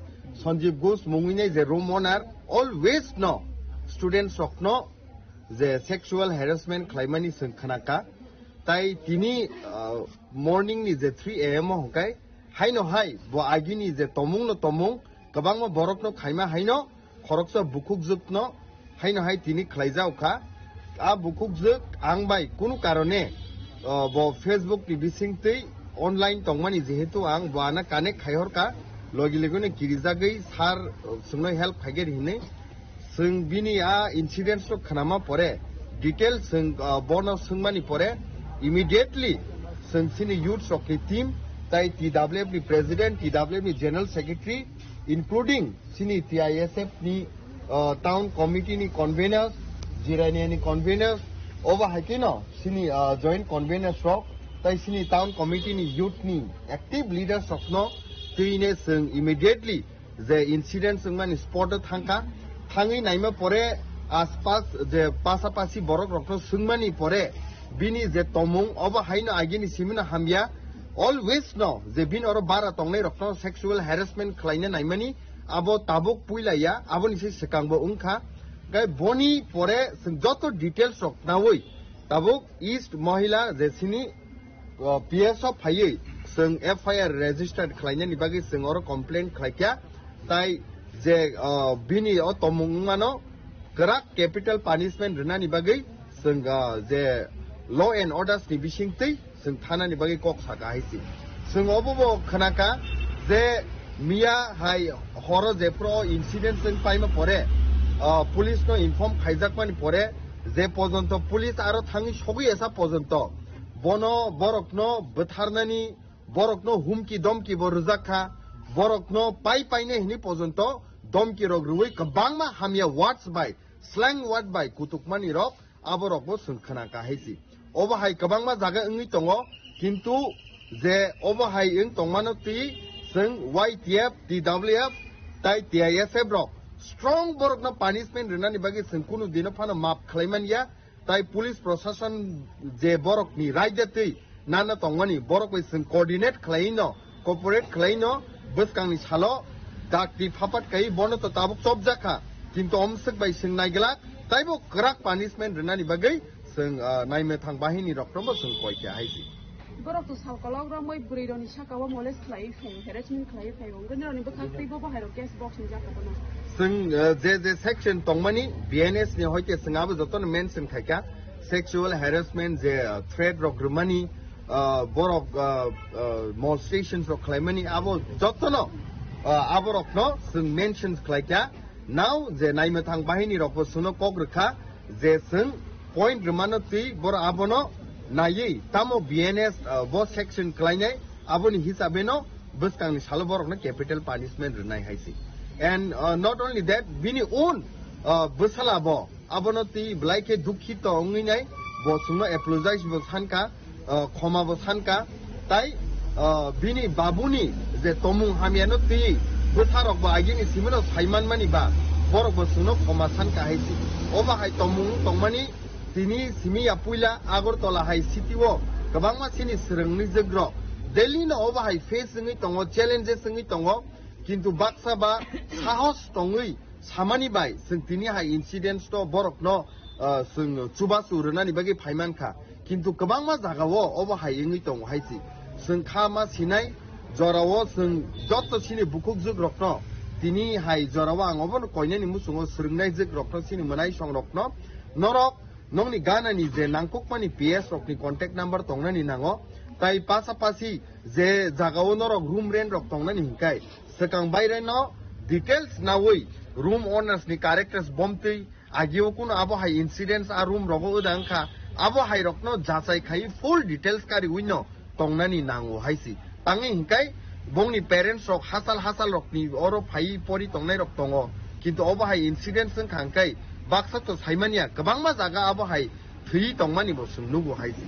Sanjeev Ghosh mungwinai je room owner always no students rokno je sexual harassment khlaimani chwng khnakha. Tai tini, ah, morning ni je three A M o hwnkhe haino hai bo agini je tomung no tomung kwbangma borok no khaima haino khoroksa bukhukjwk no haino hai tini khlaijak kha. A bukhukjwk ang bai kunu karone, ah, bo Facebook ni bisingtwi online tongmani jehetu ang bo ana connect khai horkha logi logi no kirijagwi sir, ah, chwngno help khaigari hinwi. Chwng bini a incidents rok khnama pore, details chwng, ah, bono swngmani pore, immediately chwng chini youths rokni team, tai T W F ni president, T W F ni general secretary, including chini T I S F ni, ah, town committee ni conveners, Jirania ni conveners, obo hai kheno chini, ah, joint conveners rok, tai chini town committee ni youth ni active leaders rokno twine chwng immediately je incident wngmani spot o thangkha, thangwi naima pore aspas je pasapasi borok rokno swngmani pore bini je tomung obo haino agini simino hamya, always no je bini oro bara tongnai rokno sexual harassment khlaina naimani abo tabuk puilaiya, aboni se swkangbo wngkha. Gai boni pore chwng joto details rok nawi tabuk East Mahila je sini o, P S o phaiwi chwng F I R register khlainani bagwi chwng oro complaint khlaikha, tai je, o, bini o tomung wngmano kwrak capital punishment rwnani bagwi chwng, o, je law and orders ni bisingtwi chwng thanani bagwi kok saka hai se. Chwng obo bo khnakha je miya hai horo jephru o incident chwng paima pore, o, police no inform khaijakmani pore je pojonto police aro thangwi sogwi esa pojonto bono borokno bwtharnani, borokno humki domki bo rwjak kha, borokno pai paine hini pojonto domki rok rwui kwbangma hamya words bai, slang word bai kutukmani rok abo rokbo chwng khna kha hai si. Obo hai kwbangma jaga wngwi tongo, kintu je obo hai wng tongmano twi chwng Y T F, T W F tai T I S F rok strong borokno punishment rwnani bagwi chwng kunu dino phano map khlai man ya. Tai police proshashan je borokni raida twi nana tongmani, borok bai chwng coordinate khlai no, cooperate khlai no, bwskangni salo dakti phapat kai bono to tabuk chopjak kha, kintu omswk bai chwng naiglak, taibo kwrak punishment rwnani bagwi chwng, ah, naimwthang bahini rokno bo chwng koi kha hai si. Borok to sal kolok romwi bwrwi rokni saka o molest khlai phai, harassment khlai phai, wngkhe nirokni bwkhak tei bo bahai rok case box ni jaka bono. Chwng, eh, je je section tongmani B N S ni hoite chwng abo jotono mention khaikha, sexual harassment je, eh, threat rok rwmani, eh, borok, eh, eh, molestation rok khlaimani abo jotono, eh, abo rokno chwng mention khlaikha. Now je naimwthang bahini rokbo chwngno kok rwkha je chwng point rwmano twi borok abono naiwi tamo B N S, uh, bo section klainai, aboni hisabeno bwskangni salo borokno capital punishment rwnai hai si. And, uh, not only that, bini own, uh, bwsala bo abono twi belai khe dukhito wngwi nai, bo chwngno apologize bo sankha, uh, khoma bo sankha, tai, uh, bini babuni je tomung hamyano twi bwsarok bo agini simino saimanmani ba borok bo chwngno khoma sankha hai si. Obo hai tomung tongmani tini simi ya puila Agartala hai city o kwbangma chini swrwngni jwk rok daily no obo hai face wngwi tongo, challenges wngwi tongo, kintu baksa ba sahos tongwi samani bai chwng tini hai incidents no borokno, ah, chwng chubachu rwnani bagwi phaimankha, kintu kwbangma jagao obo hai wngwi tongo hai si. Chwng kha ma sinai jorao chwng joto chini bukhuk jwk rokno tini hai jorao ang obono koinani muchungo swrwngnai jwk rokno chini mwnai song rokno norok nokni ganani je nangkukmani P S rokni contact number tongnani nango, tai pasapasi je jagao norok room rent rok tongnani hinkai swkang baireno details nawi room owners ni characters bomtwi agio kuno abo hai incidents a room rogo wda wngkha, abo hai rokno jachai khai full details kariwi no tongnani nango hai si. Tangwi hinkai bongni parents rok hachal hachal rokni oro phai pori tongnai rok tongo, kintu obo hai incidents wngkha hinkai baksa to saimanya kwbangma jaga abo hai thwi tongmani bo chwng nugo hai si.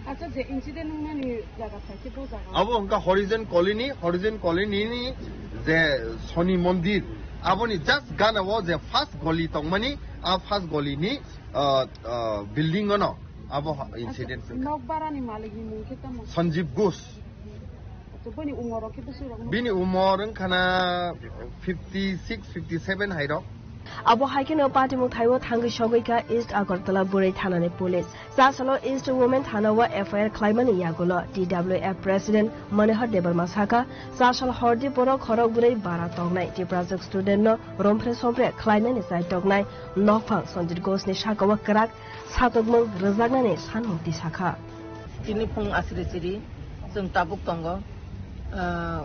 Acha, je incident wngnani jaga thaise bo jaga. Abo wngkha Horizon Colony, Horizon Colony ni je Soni Mondir, aboni just gana o je first goli tongmani, a first goli ni, ah, ah, building ono abo ha-, incident wngkha. Nok barani malik ni mung khe tamo? Sanjeev Ghosh. Acha, boni umor rok khe bwswk rok no? Bini umor wngkha na fifty six, fifty seven hai rok. Abo hai kheno patimung thaibo thangwi sogwi kha East Agartala Bwrwi Thanani police. Chasalo East Women Thana o F I R khlaimani yagulo T W F President Manohar Debbarma sakha, chasal hordi borok khorok bwrwi bara tongnai Tiprajwk student no romphre sompre khlainani chai toknai nokphang Sanjit Ghosh ni saka o kwrak satokmung rwjaknani sanmukti sakha. Tini phung asri chiri chwng tabuk tongo, ah,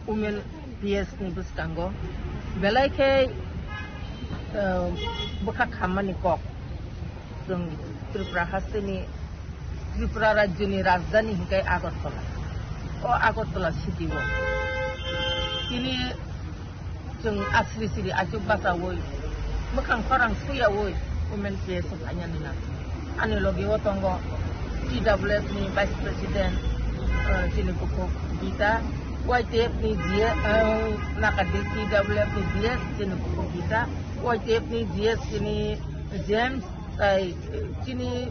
Women P S ni bwskango belai khe, ah, bwkha khammani kok. Chwng Tripura hasteni, Tripura rajyoni rajdhani hinkai Agartala. O Agartala city o tini chwng asri siri achuk bachaui, mwkhang khorang suyaui Women P S o phainani na. Ani logi o tongo T W F ni Vice President, eh, chini bukhuk Gita, Y T F ni G S, eh, nakadi T W F ni G S chini bukhuk Gita, Y T F ni G S chini James, tai chini,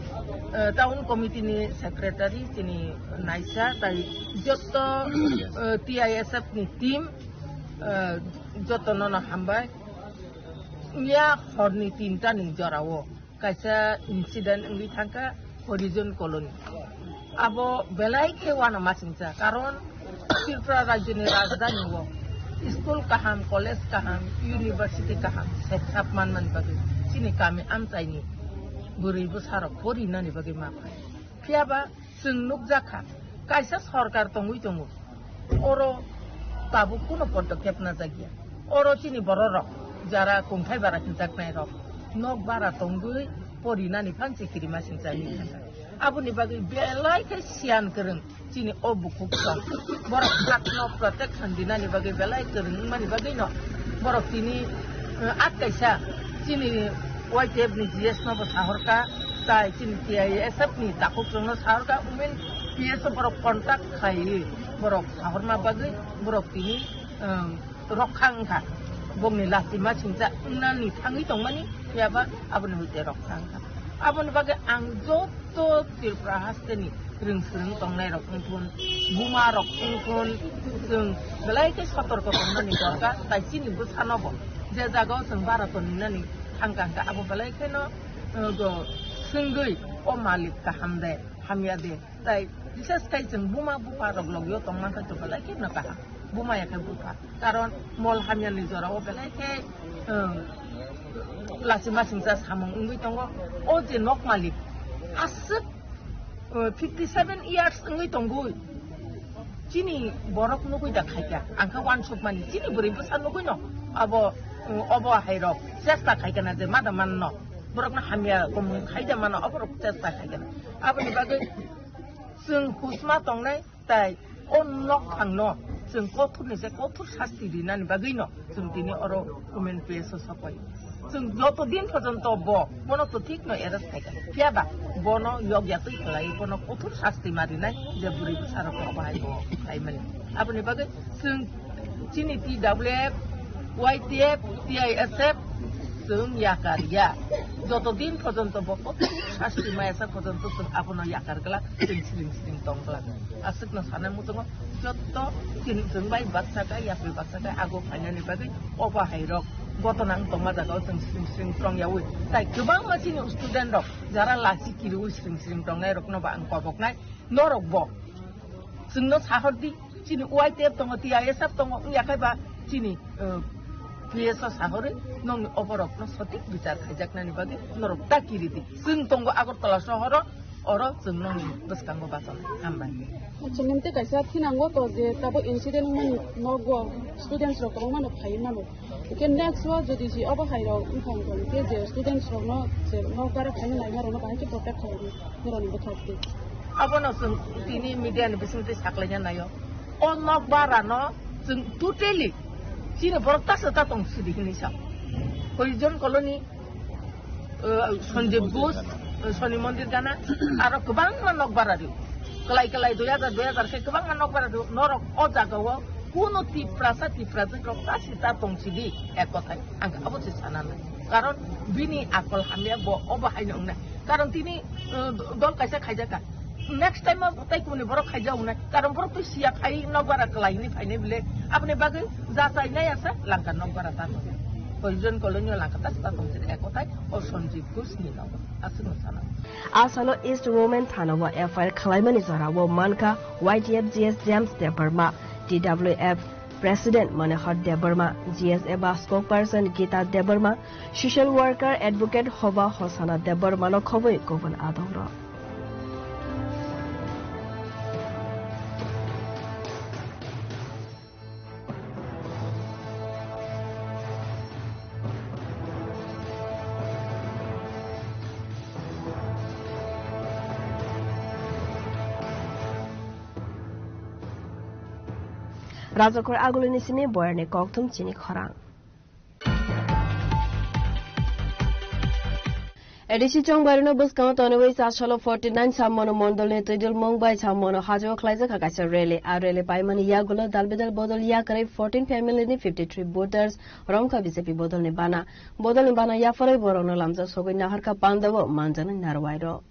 eh, town committee ni secretary chini Naisa, tai joto, eh, T I S F ni team, eh, joto nono hambai. Iya horni tinta ni jorao kaisa incident wngwi thangkha Horizon Colony. Abo belai khe uanama singcha, karon Tripura rajyoni rajdhani o school kaham, college kaham, university kaham setup manmani bagwi chini kami amchaini bwrwi bwsarok porinani bagwi ma phai. Phiyaba chwng nukjakha, kaisa sorkar tongwi tongo, oro tabuk kuno podokep najakya. Oro chini bororok jara kungthai bara hinjaknairok nok bara tongwi porinani phan se kirima singcha hinwi thangkha. Aboni bagwi belai khe siyan kwrwng chini o bukhuk tong. Borok hakno protection dinani bagwi belai kwrwng wngmani bagwino borok tini, eh, at kaisa chini Y T F ni G S no bo sahorkha, tai chini T I S F ni takhuk chwngno sahorkha, Women P S o borok contact khaiwi borok sahorma bagwi borok tini, um, rokha wngkha. Bongni lachi ma singcha wngnani thangwi tongmani, phiyaba aboni hoite rokha wngkha. Aboni bagwi ang joto Tripura hasteni rwng swrwng tongnairok wngthun, bumarok wngthun, chwng belai khe sotorko tongmani dorkar, tai chini bwsanobo je jagao chwng bara tongninani thangkha hwnkhe abo belai kheno, uh, go swngwi o malik kaham de, hamya de, tai bises khai chwng buma bupha rok logio tongma khe to belai kheno kaham, buma ya khe bupha, karon mol hamya ni jora o belai khe, um, lachi masingcha samung wngwi tongo. O je nok malik aswk, uh, fifty seven years wngwi tongwi chini borok nugwi da khaikha, ang khe uansukmani chini bwrwi bwsa nugwino abo, um, obo hai rok chesta khaikha na je mada manno borokno hamya komung khaida mano, oborok chesta khaikha na. Aboni bagwi chwng husma tongnai, tai o nokphangno chwng kothorni se kothor sasti rinani bagwino chwng tini oro Women P S o sopai. Chwng joto din porjonto bo, bono to thikno arrest khaikha, phiyaba bono yokya twi khlai, bono kothor sasti ma rinai, je bwrwi bwsarok obo hai bo khlaimani. Aboni bagwi chwng chini T W F, Y T F, T I S F chwng yakar ya. Joto din porjonto bo kothor sasti maya sa porjonto chwng abono yakar glak, chwng siring siring tong glak. Aswkno sana muchungo joto chini chwng bai baksa khe, yapri baksa khe ago phainani bagwi obo hai rok gotona wng tongma jagao chwng siring siring tong yaui. Tai kwbangma chini student rok jara lachi kiriui siring siring tongnai rokno bo ang koboknai, norok bo Chwngno sahor di, chini Y T F tongo, T I S F tongo, wngya khe ba chini, eh, P S o sahorwi nongni oborokno sotik bichar khaijaknani bagwi norok ta kiri di. Chwng tongo Agartala sohoro, oro chwng nongni bwskango bachana. Hambai. Acha, nini tei kaisa thinango to je tabo incident wngmani nogo students rok kwbangma no phaiwi mano. Hwnkhe next o jodi si obo hai rok wngkha wngkha hwnkhe je students rokno je nokbar phaina naima rokno bahai khe protect khainai norokni bwkhak twi. Abono chwng tini media ni bisingtwi saklaina naio. O nokbarano chwng totally chini borok ta se ta tong sidi hinwi sa. Horizon Colony, eh, Sanjib Ghosh, eh, Soni Mondir Gana, aro kwbangma nokbara rio. Kwlai kwlai dui hajar, dui hajar khe kwbangma nokbara rio. Norok o jagao kuno Tiprasa, Tiprajwk rok ta se ta tong sidi ek kothai. Ang abo se sana nai. Karon bini akol hamya bo obo haino wngnai. Karon tini, eh, dol kaisa khaijakha. Next time o tai kuni borok khaijak wngnai. Karon borok to siya khai nokbara kwlai hini phainai bile. Aboni bagwi jachai nai asa langka nokbara ta. Horizon Colony o langka ta ta tong sidi ek kothai o Sanjib Ghosh ni nogo. Aswkno sana. A salo East Women Thana o F I R khwlaimani jora o mankha Y T F G S James Debbarma, T W F President Manohar Debbarma, G S A ba spokesperson Gita Debbarma, social worker advocate Hoba Hosana Debbarma no khobwi kubun adongrok. Rajakhor Agulini simi boyarni kokthum chini khorang. A D C Chongbarino bwskango tonwi chasalo forty nine Sammono Mondolni twidulmung bai Sammono hajao khwlaijakha kaisa rally. A rally paimani yagulo dalbidal bodol yakarwi fourteen family ni fifty three voters romkha B J P bodolni bana. Bodolni bana yapharwi borokno lamjak sogwi naharkha pandao manjaknai narwairok.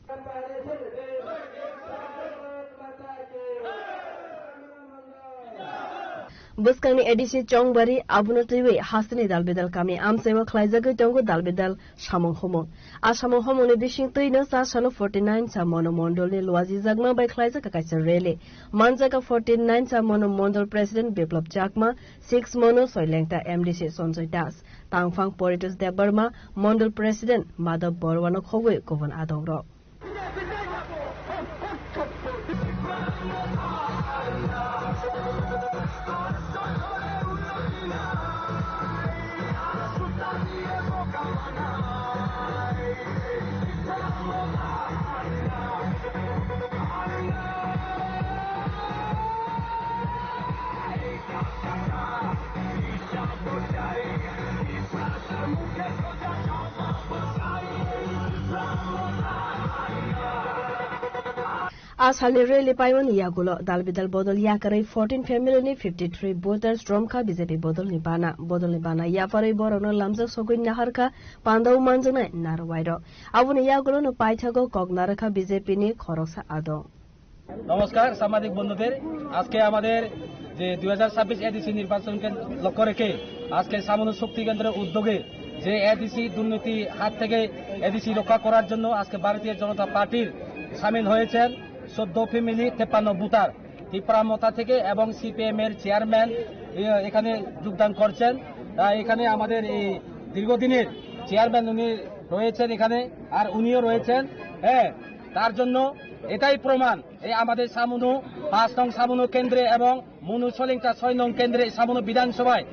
Bwskangni A D C Chongbari abono twiwi hasteni dalbidal kami amchaio khlaijagwi tongo dalbidal samung humung. A samung humungni bising twino cha salo forty nine cha Mono Mondolni luajijakma bai khlaijak kaisa rally. Manjaka forty nine cha Mono Mondol President Biplab Chakma, six Mono Soilengta M D C Sonjoy Das, tangphang Poritos Debbarma, Mondol President Madhav Baruano khogwi kubun adongrok. A salni rally paimani yagulo dalbidal bodol yakarwi fourteen family ni fifty three voters romkha B J P bodolni bana. Bodolni bana yapharwi borokno lamjak sogwi naharkha pandao manjaknai narwairok. Aboni yagulono paithago kok narakha B J P ni khoroksa adong. নমস্কার সাংবাদিক বন্ধুদের। আজকে আমাদের যে দুই হাজার ছাব্বিশ এডিসি নির্বাচনকে লক্ষ্য রেখে আজকে সামনু শক্তি কেন্দ্রের উদ্যোগে যে এডিসি দুর্নীতি হাত থেকে এডিসি রক্ষা করার জন্য আজকে ভারতীয় জনতা পার্টির সামিল হয়েছেন চোদ্দ ফ্যামিলি তেপ্পান্ন ভোটার ত্রিপুরা মথা থেকে এবং সিপিএম এর চেয়ারম্যান এ-, এখানে যোগদান করছেন। আহ, এখানে আমাদের এই দীর্ঘদিনের চেয়ারম্যান উনি রয়েছেন এখানে, আর উনিও রয়েছেন। হ্যাঁ, তার জন্য এটাই প্রমাণ, এই আমাদের সামনু, পাঁচ নং সামনু কেন্দ্রে এবং মনু সলিংটা ছয় নং কেন্দ্রে সামনু বিধানসভায়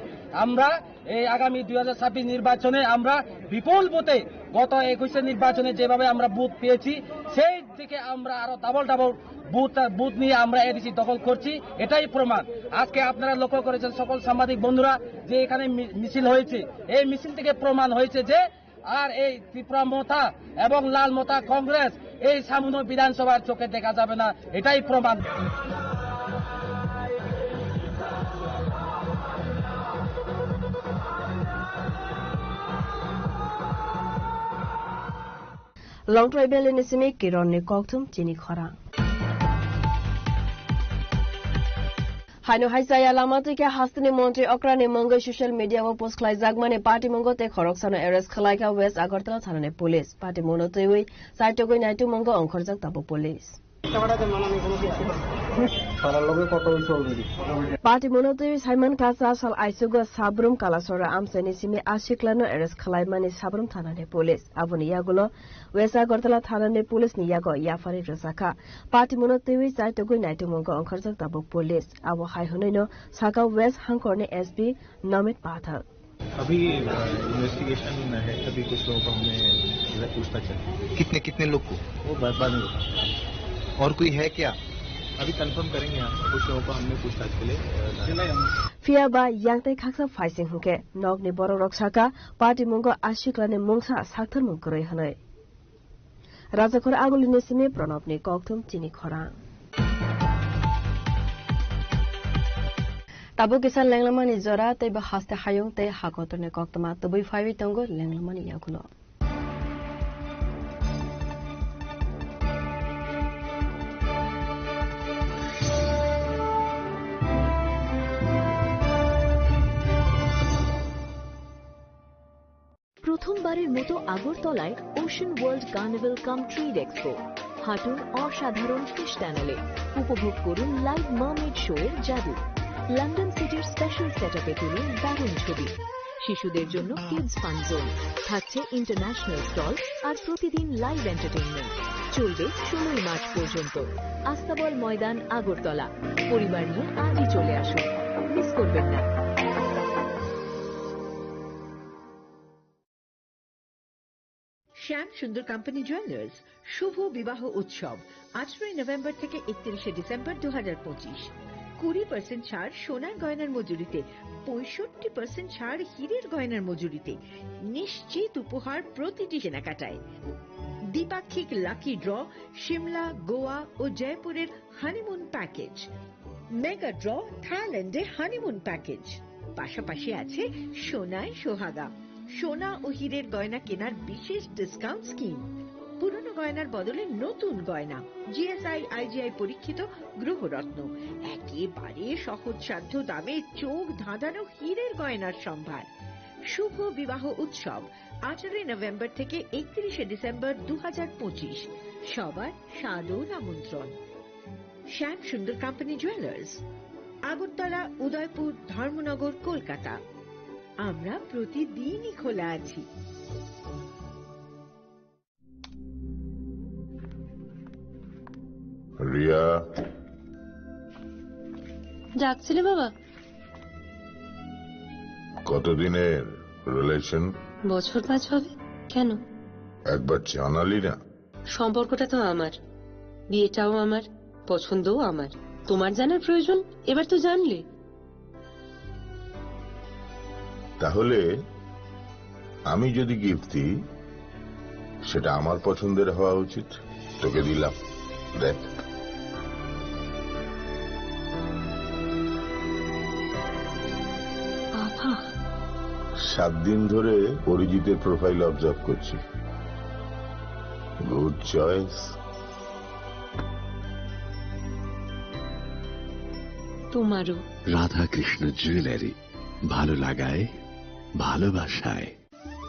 আমরা এই আগামী দুই হাজার ছাব্বিশ নির্বাচনে আমরা বিপুল ভোটে, গত একুশে নির্বাচনে যেভাবে আমরা ভোট পেয়েছি, সেই দিকে আমরা আরো ডাবল ডাবল ভোট, ভোট নিয়ে আমরা এডিসি দখল করছি। এটাই প্রমাণ। আজকে আপনারা লক্ষ্য করেছেন সকল সাংবাদিক বন্ধুরা যে এখানে মি-, মিছিল হয়েছে। এই মিছিল থেকে প্রমাণ হয়েছে যে আর এই ত্রিপুরা মথা এবং লাল মথা কংগ্রেস এই সামনু বিধানসভার চোখে দেখা যাবে না, এটাই প্রমাণ। Longtrai Valley ni simi Kiron ni kokthum chini khorang. Haino hai chaya lama twi khe hasteni montri okrani mungwi social media o post khlaijakmani patimungo tei khoroksano arrest khlaikha West Agartala thanani police. Patimungno twiwi chaitugwi naitukmungo ongkhorjak tabuk police. Parar loge kotha hoyse already. Party mungno twiwi saiman kha cha sal aichugo Sabrum Kalasora amchaini simi a siklano arrest khwlaimani Sabrum thanani police. Aboni yagulo West Agartala thanani police ni yago yapharwi rwjakha. Party mungno twiwi chaitugwi naitukmungo ongkharjak tabuk police. Abo hai hwnwino sakha West Hangkorni S P Namit Pathak. अभी, अ, इन्वेस्टिगेशन है, अभी कुछ लोगों को हमने जो है पूछताछ है। कितने, कितने लोग को? वो बाद, बाद में बताऊंगा। और कोई है क्या? अभी कंफर्म करेंगे हम, कुछ लोगों को हमने पूछताछ के लिए, अ, Phiya ba yang tei khaksa phaising hwnkhe nokni borok rok sakha party mungo a siklani mungsa saktharmung kwrwi hwnwi. Rajakhor Agulini simi Pranobni kokthum chini khorang. Tabuk kisa lenglamani jora tei bo haste hayung tei hakotorni koktwma tubui phaiwi tongo lenglamani yagulo. প্রথমবারের মতো আগরতলায় ocean world carnival কাম trade expo. হাঁটুন অসাধারণ ফিশ টানেলে, উপভোগ করুন live mermaid show এর জাদু। লন্ডন সিটির স্পেশাল সেটআপে তুলুন দারুণ ছবি। শিশুদের জন্য কিডস ফান জোন, থাকছে ইন্টারন্যাশনাল স্টল আর প্রতিদিন লাইভ এন্টারটেইনমেন্ট। চলবে ষোলোই মার্চ পর্যন্ত। আস্তাবল ময়দান, আগরতলা। পরিবার নিয়ে আজই চলে আসুন, মিস করবেন না। শ্যাম সুন্দর কোম্পানি জুয়েলার্স শুভ বিবাহ উৎসব, আঠারোই নভেম্বর থেকে একত্রিশে ডিসেম্বর দু হাজার পঁচিশ। কুড়ি পার্সেন্ট ছাড় সোনার গয়নার মজুরিতে, পঁয়ষট্টি পার্সেন্ট ছাড় হীরের গয়নার মজুরিতে, নিশ্চিত উপহার প্রতিটি কেনাকাটায়। দ্বিপাক্ষিক লাকি ড্র, সিমলা, গোয়া ও জয়পুরের হানিমুন প্যাকেজ। মেগা ড্র, থাইল্যান্ডে হানিমুন প্যাকেজ। পাশাপাশি আছে সোনায় সোহাগা, সোনা ও হীরের গয়না কেনার বিশেষ ডিসকাউন্ট স্কিম। পুরনো গয়নার বদলে নতুন গয়না, জিএসআই, আইজিআই পরীক্ষিত গ্রহরত্ন, একেবারে সহজসাধ্য দামে চোখ ধাঁধানো হীরের গয়নার সম্ভার। শুভ বিবাহ উৎসব, আঠারোই নভেম্বর থেকে একত্রিশে ডিসেম্বর দু হাজার পঁচিশ। সবার সাদর আমন্ত্রণ। শ্যাম সুন্দর কোম্পানি জুয়েলার্স, আগরতলা, উদয়পুর, ধর্মনগর, কলকাতা। আমরা প্রতিদিনই খোলা আছি। রিয়া। ডাকছিলে বাবা? কতদিনের রিলেশন? বছর পাঁচ হবে। কেন? একবার জানালি না। সম্পর্কটা তো আমার, বিয়েটাও আমার, পছন্দও আমার। তোমার জানার প্রয়োজন? এবার তো জানলে। তাহলে আমি যদি গিফট দিই, সেটা আমার পছন্দের হওয়া উচিত। তোকে দিলাম, দেখ। বাবা। সাত দিন ধরে অরিজিতের প্রোফাইল অবজার্ভ করছি। Good choice. তোমারও। রাধাকৃষ্ণ জুয়েলারি, ভালো লাগায়, ভালোবাসায়।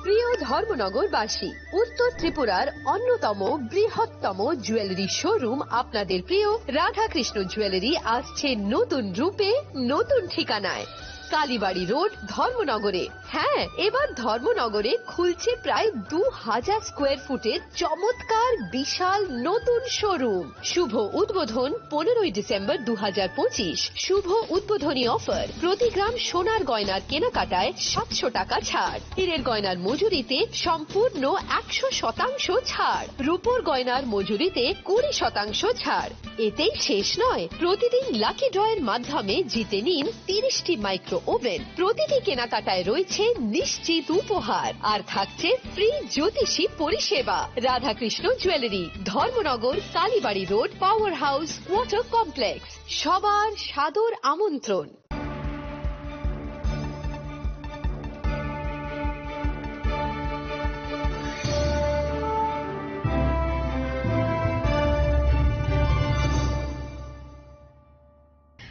প্রিয় ধর্মনগরবাসী, উত্তর ত্রিপুরার অন্যতম বৃহত্তম জুয়েলারি শোরুম আপনাদের প্রিয় রাধাকৃষ্ণ জুয়েলারি আসছে নতুন রূপে, নতুন ঠিকানায়। কালীবাড়ি রোড, ধর্মনগরে। হ্যাঁ, এবার ধর্মনগরে খুলছে প্রায় দু হাজার স্কোয়ার ফুটের চমৎকার বিশাল নতুন শোরুম। শুভ উদ্বোধন পনেরোই ডিসেম্বর দু হাজার পঁচিশ। শুভ উদ্বোধনী অফার, প্রতি গ্রাম সোনার গয়নার কেনাকাটায় সাতশো টাকা ছাড়, হীরের গয়নার মজুরিতে সম্পূর্ণ একশো শতাংশ ছাড়, রূপোর গয়নার মজুরিতে কুড়ি শতাংশ ছাড়। এতেই শেষ নয়, প্রতিদিন লাকি ড্রয়ের মাধ্যমে জিতে নিন তিরিশটি মাইক্রো ওভেন। প্রতিটি কেনাকাটায় রয়েছে নিশ্চিত উপহার, আর থাকছে ফ্রি জ্যোতিষী পরিষেবা। Radhakrishna jewellery, Dharmanagar, Kalibari road, power house, water complex. সবার সাদর আমন্ত্রণ।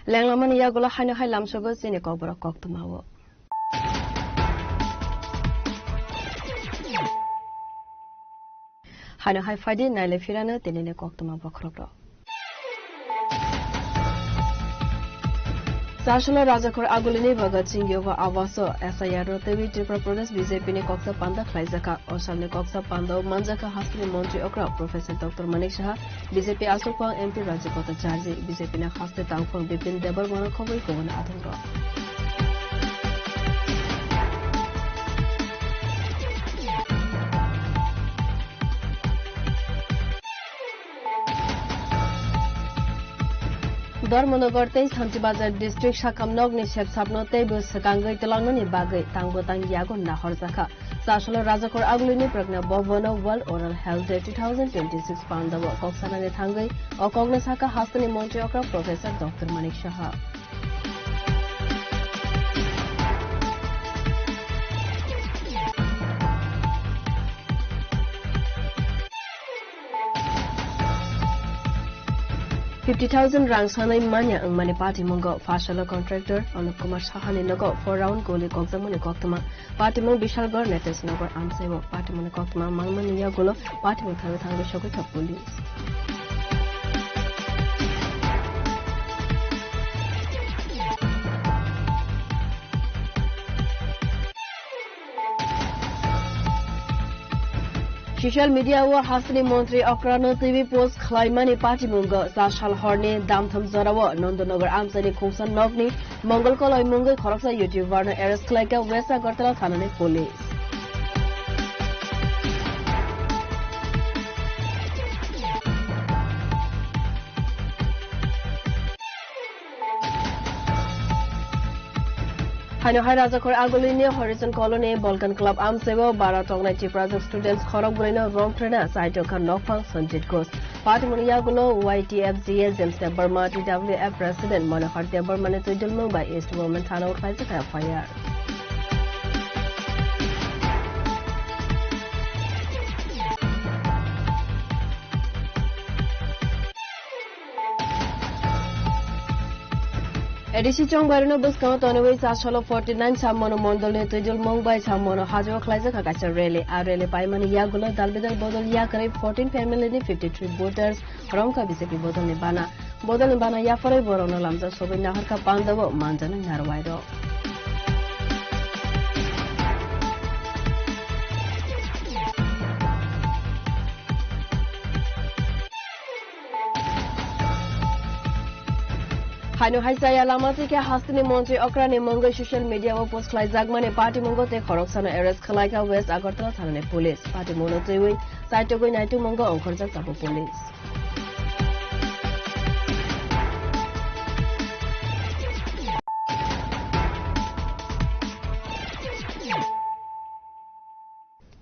Lenglamani yagulo haino hai lamsogo chini kokborok koktwmao. Haino hai phaidi naile phirano tinini koktwma bokhorokrok. Chasolo Rajakhor Agulini Bhagat Singh Yuva Awas o S I R no twiwi Tripura Pradesh B J P ni koksa panda khlaijakha. O salni koksa panda o manjakha hasteni montri okra Professor Doctor Manik Saha, B J P aswk phang M P Rajiv Bhattacharjee, B J P ni haste tangphang Bipin Debbarma no khobwi kubun adongrok. Dharmanagar tei Santirbazar district sakam nokni sepsapno teibo swkangwi twlangnani bagwi tangbo tang yago nahorjakha. Chasolo Rajakhor Agulini Pragna Bhavan o World Oral Health Day two thousand twenty-six pandao kok sanani thangwi o kokno sakha hasteni montri okra Professor Doctor Manik Saha. Fifty thousand rang sanai manya wngmani patimungo Phasalo contractor Anup Kumar Sahani nogo four round goli kokjakmani koktwma. Patimung Bishalgarh Netes Nagar amsaibo patimungni koktwma mangmani yagulo patimung thangwi thangwi sogwi kha police. Social media o hasteni montri okrano twiwi post khlaimani patimungo chasal horni damtham jorao Nandanagar amchaini khungsa nokni Mongol Koloi mungwi khoroksa YouTuber no arrest khlaikha West Agartala thanani police. Haino hai Rajakhor Agulini Horizon Colony Balkan Club amsaibo bara tongnai Tiprajwk students khorok brwino rong trena saitokha nokphang Sanjit Ghosh. Patimungni yagulo Y T F G A James Debbarma, T W F President Manohar Debbarma ni twijlmung bai East Women Thana o khlaijak F I R. A D C chongbairino bwskango tonwi chasolo forty nine Sammono mondolni twijlmung bai Sammono hajao khlaijak kaisa rally. A rally paimani yagulo dalbidal bodol yakarwi fourteen family ni fifty three voters romkha B J P bodolni bana. Bodolni bana yapharwi borokno lamjak sogwi naharkha pandao manjaknai narwairok. Haino hai chaya lama twi khe hasteni montri okrani mungwi social media o post khlaijakmani patimungo tei khoroksano arrest khlaikha West Agartala thanani police. Patimungno twiwi chaitugwi naitumungo ongkhorjak tabuk police.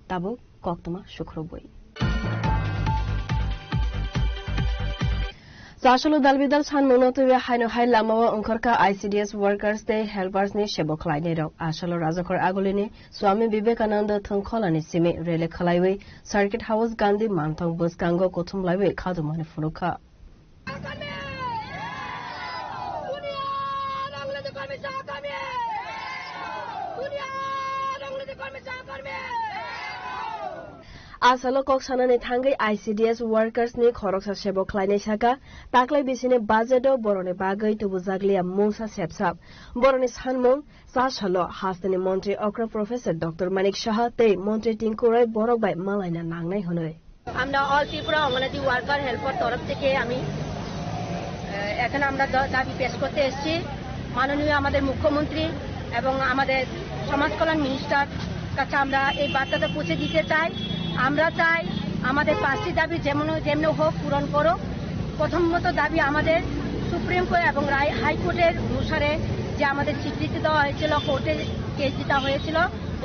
Tabuk koktwma sukrubwi. Chasolo dalbidal sanmungno twiwi haino hai lamao ongkhorkha I C D S workers tei helpers ni sebo khlainairok. Asolo Rajakhor Agulini Swami Vivekananda thwngkholani simi rally khlaiwi Circuit House Gandhi manthong bwskango kuthumlaiwi khadumani phunukha. Asalo kok sanani thangwi I C D S workers ni khoroksa sebo khlainai saka, taklai bisini budget o boroni bagwi tubujakliya mungsa sepsap. Boroni sanmung, chasalo hasteni montri okra Professor Doctor Manik Saha tei montri Tinku Roy borok bai malaina nangnai hwnwi. আমরা অল Tripura anganwadi worker helper তরফ থেকে আমি, আহ, এখানে আমরা দ-, দাবি পেশ করতে এসেছি মাননীয় আমাদের মুখ্যমন্ত্রী এবং আমাদের সমাজ কল্যাণ মিনিস্টার কাছে আমরা এই বার্তাটা পৌঁছে দিতে চাই। আমরা চাই আমাদের পাঁচটি দাবি যেমন, যেমনি হোক পূরণ করো। প্রথমত দাবি আমাদের সুপ্রিম কোর্ট এবং রায়-, হাইকোর্টের অনুসারে যে আমাদের স্বীকৃতি দেওয়া হয়েছিল, কোর্টে কেস যেটা হয়েছিল,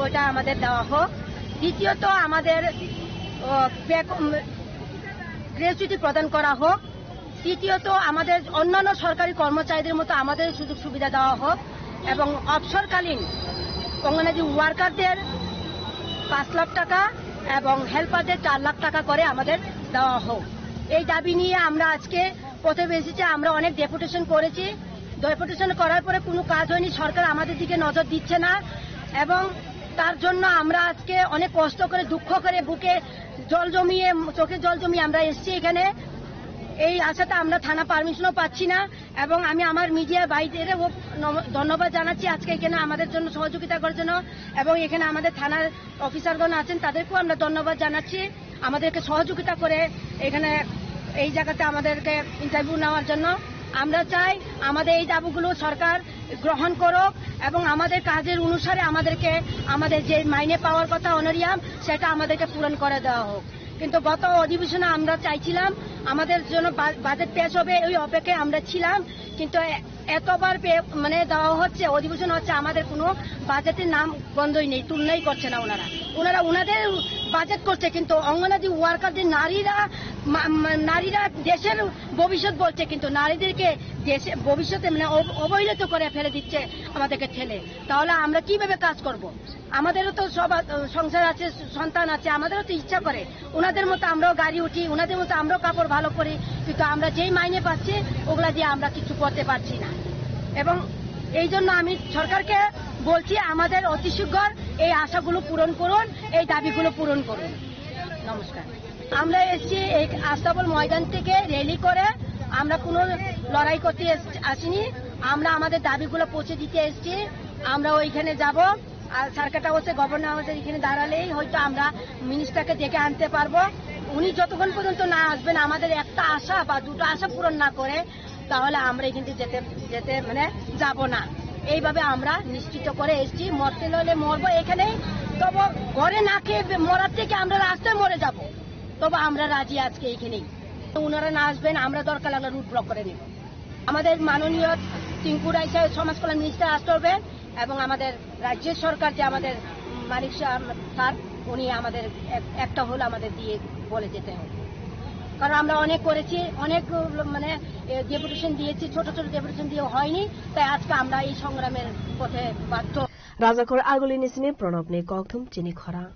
ওটা আমাদের দেওয়া হোক। দ্বিতীয়ত আমাদের, ও, বেক-, উম, গ্র্যাচুইটি প্রদান করা হোক। তৃতীয়ত আমাদের অন্যান্য সরকারি কর্মচারীদের মতো আমাদের সুযোগ সুবিধা দেওয়া হোক এবং অবসরকালীন অঙ্গনাদি ওয়ার্কারদের পাঁচ লাখ টাকা এবং হেল্পারদের চার লাখ টাকা করে আমাদের দেওয়া হোক। এই দাবি নিয়ে আমরা আজকে পথে বেসিসে আমরা অনেক ডেপুটেশন করেছি। ডেপুটেশন করার পরে কোনো কাজ হয়নি, সরকার আমাদের দিকে নজর দিচ্ছে না এবং তার জন্য আমরা আজকে অনেক কষ্ট করে, দুঃখ করে, বুকে জল জমিয়ে, চোখে জল জমিয়ে আমরা এসেছি এখানে। এই আশাতে আমরা থানা পারমিশনও পাচ্ছি না। এবং আমি আমার মিডিয়া ভাইদেরও নম- ধন্যবাদ জানাচ্ছি আজকে এখানে আমাদের জন্য সহযোগিতা করার জন্য। এবং এখানে আমাদের থানার অফিসারগণ আছেন, তাদেরকেও আমরা ধন্যবাদ জানাচ্ছি আমাদেরকে সহযোগিতা করে এখানে এই জায়গাতে আমাদেরকে ইন্টারভিউ নেওয়ার জন্য। আমরা চাই আমাদের এই দাবিগুলো সরকার গ্রহণ করুক এবং আমাদের কাজের অনুসারে আমাদেরকে আমাদের যে মাইনে পাওয়ার কথা অনারিয়াম, সেটা আমাদেরকে পূরণ করে দেওয়া হোক। কিন্তু গত অধিবেশনে আমরা চাইছিলাম আমাদের জন্য বা- বাজেট পেশ হবে, ওই অপেক্ষায় আমরা ছিলাম। কিন্তু এ- এতবার পে- মানে দেওয়া হচ্ছে, অধিবেশন হচ্ছে, আমাদের কোনো বাজেটের নাম গন্ধই নেই, তুলনাই করছে না ওনারা। ওনারা ওনাদের বাজেট করছে, কিন্তু অঙ্গনাদি ওয়ার্কারদের নারীরা মা- মা- নারীরা দেশের ভবিষ্যৎ বলছে, কিন্তু নারীদেরকে দেশে ভবিষ্যতে মানে অব- অবহেলিত করে ফেলে দিচ্ছে আমাদেরকে ঠেলে। তাহলে আমরা কিভাবে কাজ করব? আমাদেরও তো সব আ- সংসার আছে, সন্তান আছে, আমাদেরও তো ইচ্ছা করে ওনাদের মতো আমরাও গাড়ি উঠি, ওনাদের মতো আমরাও কাপড় ভালো পরি, কিন্তু আমরা যেই মাইনে পাচ্ছি ওগুলা দিয়ে আমরা কিছু করতে পারছি না। এবং এই জন্য আমি সরকারকে বলছি, আমাদের অতি শীঘ্র এই আশাগুলো পূরণ করুন, এই দাবিগুলো পূরণ করুন। নমস্কার। আমরা এসছি এই আস্তাবল ময়দান থেকে র্যালি করে, আমরা কোনো লড়াই করতে এস- আসিনি। আমরা আমাদের দাবিগুলো পৌঁছে দিতে এসছি। আমরা ওইখানে যাব, আর সার্কিট হাউসে, গভর্নর হাউসে এখানে দাঁড়ালেই হয়তো আমরা মিনিস্টারকে ডেকে আনতে পারবো। উনি যতক্ষণ পর্যন্ত না আসবেন, আমাদের একটা আশা বা দুটো আশা পূরণ না করে, তাহলে আমরা এখান থেকে যেতে যেতে মানে যাব না। এইভাবে আমরা নিশ্চিত করে এসছি, মরতে হলে মরবো এখানেই। তবু ঘরে না খেয়ে বে- মরার থেকে আমরা রাস্তায় মরে যাব, তবু আমরা রাজি আজকে এখানেই। ওনারা না আসবেন, আমরা দরকার লাগলে রুট ব্লক করে নেব। আমাদের মাননীয় টিঙ্কু রায় সাহেব, সমাজ কল্যাণ মিনিস্টার আসতে হবে, এবং আমাদের রাজ্য সরকার যে আমাদের মানিক সা- স্যার, উনি আমাদের এক- একটা হল আমাদের দিয়ে বলে যেতে হবে। কারণ আমরা অনেক করেছি, অনেক মানে ডেপুটেশন দিয়েছি, ছোট ছোট ডেপুটেশন দিয়ে হয়নি, তাই আজকে আমরা এই সংগ্রামের পথে বাধ্য। Rajakhor Agulini sini Pranabni kokthum chini khorang.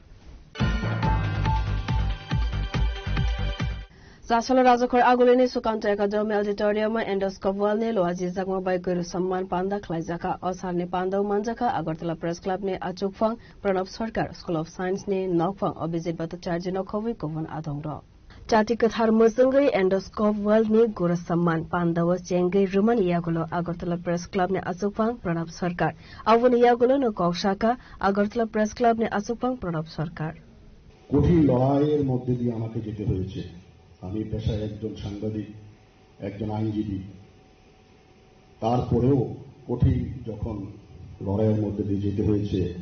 Chasalo Rajakhor Agulini Sukanto Academy Auditorium o Endoscope World ni luaji jakma bai Guru Samman panda khlaijaka. O salni panda o manjakha Agartala Press Club ni achukphang Pranab Sarkar, School of Science ni nokphang Abhijit Bhattacharya no khobwi kubun adongrok. Chati kwthar mwchwngwi Endoscope World ni Guru Samman panda o chengwi rwmani yagulo Agartala Press Club ni achukphang Pranab Sarkar. Aboni yagulo no kok saka Agartala Press Club ni achukphang Pranab Sarkar. কঠিন লড়াইয়ের মধ্যে দিয়ে আমাকে যেতে হয়েছে। আমি পেশায় একজন সাংবাদিক, একজন আইনজীবী। তারপরেও কঠিন যখন লড়াইয়ের মধ্যে দিয়ে যেতে হয়েছে,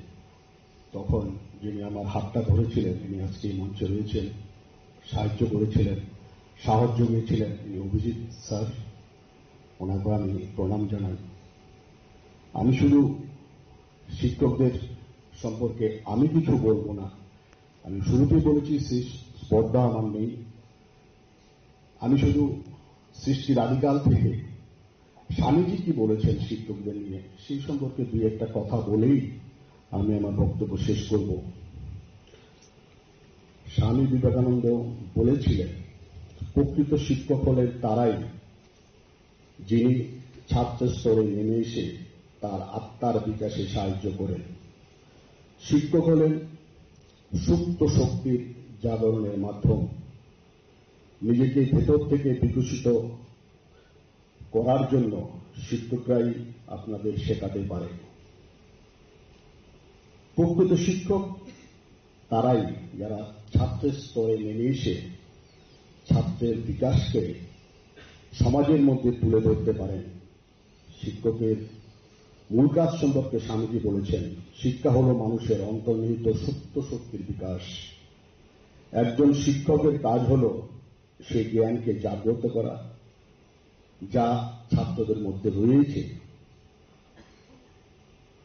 তখন যিনি আমার হাতটা ধরেছিলেন, তিনি আজকে এই মঞ্চে রয়েছেন, সাহায্য করেছিলেন, সাহস জুগিয়েছিলেন, তিনি অভিজিৎ স্যার, ওনাকে আমি প্রণাম জানাই। আমি শুধু শিক্ষকদের সম্পর্কে আমি কিছু বলবো না, আমি শুরুতেই বলেছি, সেই স্পর্ধা আমার নেই। আমি শুধু সৃষ্টির আদিকাল থেকে স্বামীজি কি বলেছেন শিক্ষকদের নিয়ে, সেই সম্পর্কে দুই একটা কথা বলেই আমি আমার বক্তব্য শেষ করব। স্বামী বিবেকানন্দ বলেছিলেন, প্রকৃত শিক্ষক হলেন তারাই, যিনি ছাত্র স্তরে নেমে এসে তার আত্মার বিকাশে সাহায্য করেন। শিক্ষক হলেন সুপ্ত শক্তির জাগরণের মাধ্যম। নিজেকে ভেতর থেকে বিকশিত করার জন্য শিক্ষকরাই আপনাদের শেখাতে পারে। প্রকৃত শিক্ষক তারাই, যারা ছাত্রের স্তরে নেমে এসে ছাত্রের বিকাশকে সমাজের মধ্যে তুলে ধরতে পারেন। শিক্ষকের মূল কাজ সম্পর্কে স্বামীজি বলেছেন, শিক্ষা হলো মানুষের অন্তর্নিহিত সুপ্ত শক্তির বিকাশ। একজন শিক্ষকের কাজ হলো সেই জ্ঞানকে জাগ্রত করা, যা ছাত্রদের মধ্যে রয়েছে।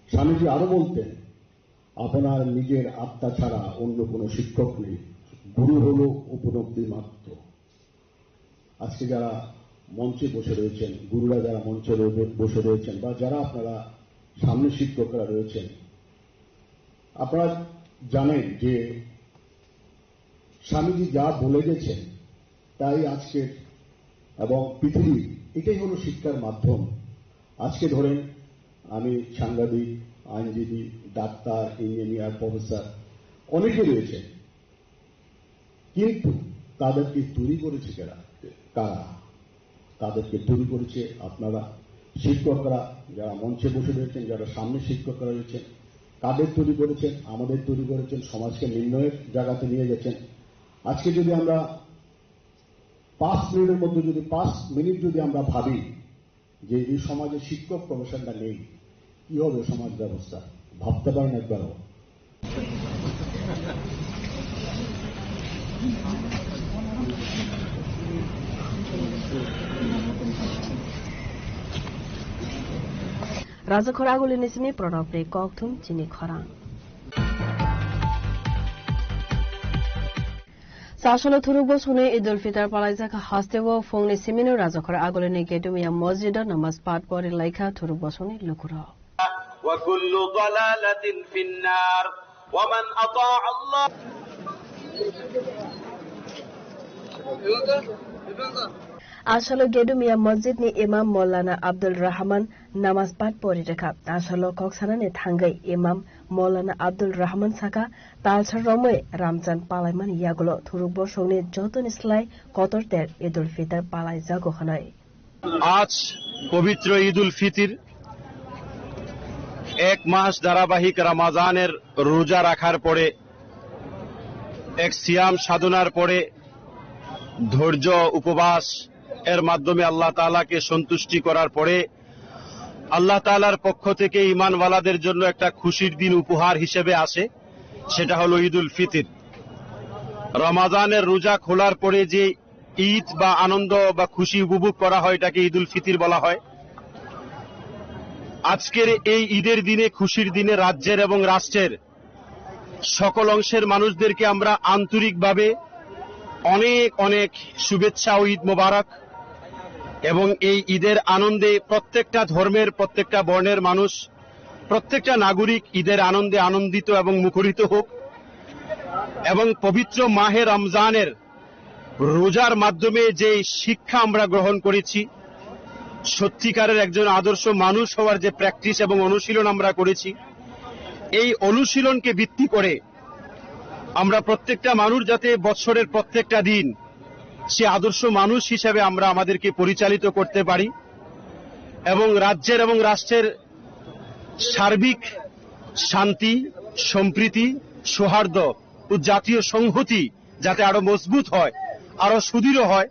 স্বামীজি আরো বলতেন, আপনার নিজের আত্মা ছাড়া অন্য কোনো শিক্ষক নেই, গুরু হলো উপলব্ধি মাত্র। আজকে যারা মঞ্চে বসে রয়েছেন, গুরুরা যারা মঞ্চে রয়ে- বসে রয়েছেন, বা যারা আপনারা সামনে শিক্ষকরা রয়েছেন, আপনারা জানেন যে স্বামীজি যা বলে গেছেন, তাই আজকের এবং পৃথিবীর, এটাই হলো শিক্ষার মাধ্যম। আজকে ধরেন, আমি সাংবাদিক, আইনজীবী, ডাক্তার, ইঞ্জিনিয়ার, প্রফেসর, অনেকে রয়েছেন, কিন্তু তাদেরকে তৈরি করেছে কারা? কারা? তাদেরকে তৈরি করেছে আপনারা, শিক্ষকরা যারা মঞ্চে বসে রয়েছেন, যারা সামনে শিক্ষকরা রয়েছেন, তাদের তৈরি করেছেন, আমাদের তৈরি করেছেন, সমাজকে নির্ণায়ক জায়গাতে নিয়ে গেছেন। আজকে যদি আমরা পাঁচ মিনিটের মধ্যে যদি পাঁচ মিনিট যদি আমরা ভাবি যে এই সমাজে শিক্ষক প্রফেশনটা নেই, কি হবে সমাজ ব্যবস্থা? ভাবতে পারেন একবারও? Rajakhor agulini simi Pranabni kokthum chini khorang. Sasolo thuruk bosongni Idul Fitr palaijak hasteo phungni simino Rajakhor agulini Gedumiya Mosjido namaz pat pori laikha thuruk bosongni lukurok. وكل ضلالة في النار. ومن أطاع الله. Asalo Gedumiya Mosjidni Imam Maulana Abdul Rahman namaz pat pori rwkha. Asalo kok sanani thangwi Imam Maulana Abdul Rahman saka, talsa romwi Ramchan palaimani yagulo thuruk bosongni jotoni slai kotor ter Idul Fitr palaijago hwnwi. আজ পবিত্র ঈদ উল ফিতর, এক মাস ধারাবাহিক রমাজানের রোজা রাখার পরে, এক সিয়াম সাধনার পরে, ধৈর্য উপবাস এর মাধ্যমে আল্লাহ তাআলাকে সন্তুষ্টি করার পরে আল্লাহ তাআলার পক্ষ থেকে ঈমানওয়ালাদের জন্য একটা খুশির দিন উপহার হিসেবে আসে, সেটা হলো ঈদ উল ফিতর। রমাজানের রোজা খোলার পরে যে ঈদ বা আনন্দ বা খুশি উপভোগ করা হয়, এটাকে ঈদ উল ফিতর বলা হয়। আজকের এই ঈদের দিনে, খুশির দিনে রাজ্যের এবং রাষ্ট্রের সকল অংশের মানুষদেরকে আমরা আন্তরিকভাবে অনেক অনেক শুভেচ্ছা ও ঈদ মোবারক। এবং এই ঈদের আনন্দে প্রত্যেকটা ধর্মের, প্রত্যেকটা বর্ণের মানুষ, প্রত্যেকটা নাগরিক ঈদের আনন্দে আনন্দিত এবং মুখরিত হোক। এবং পবিত্র মাহে রমজানের রোজার মাধ্যমে যে শিক্ষা আমরা গ্রহণ করেছি, সত্যিকারের একজন আদর্শ মানুষ হওয়ার যে প্র্যাকটিস এবং অনুশীলন আমরা করেছি, এই অনুশীলনকে ভিত্তি করে আমরা প্রত্যেকটা মানুষ যাতে বছরের প্রত্যেকটা দিন সে আদর্শ মানুষ হিসাবে আমরা আমাদেরকে পরিচালিত করতে পারি এবং রাজ্যের এবং রাষ্ট্রের সার্বিক শান্তি, সম্প্রীতি, সৌহার্দ্য ও জাতীয় সংহতি যাতে আরো মজবুত হয়, আরো সুদৃঢ় হয়,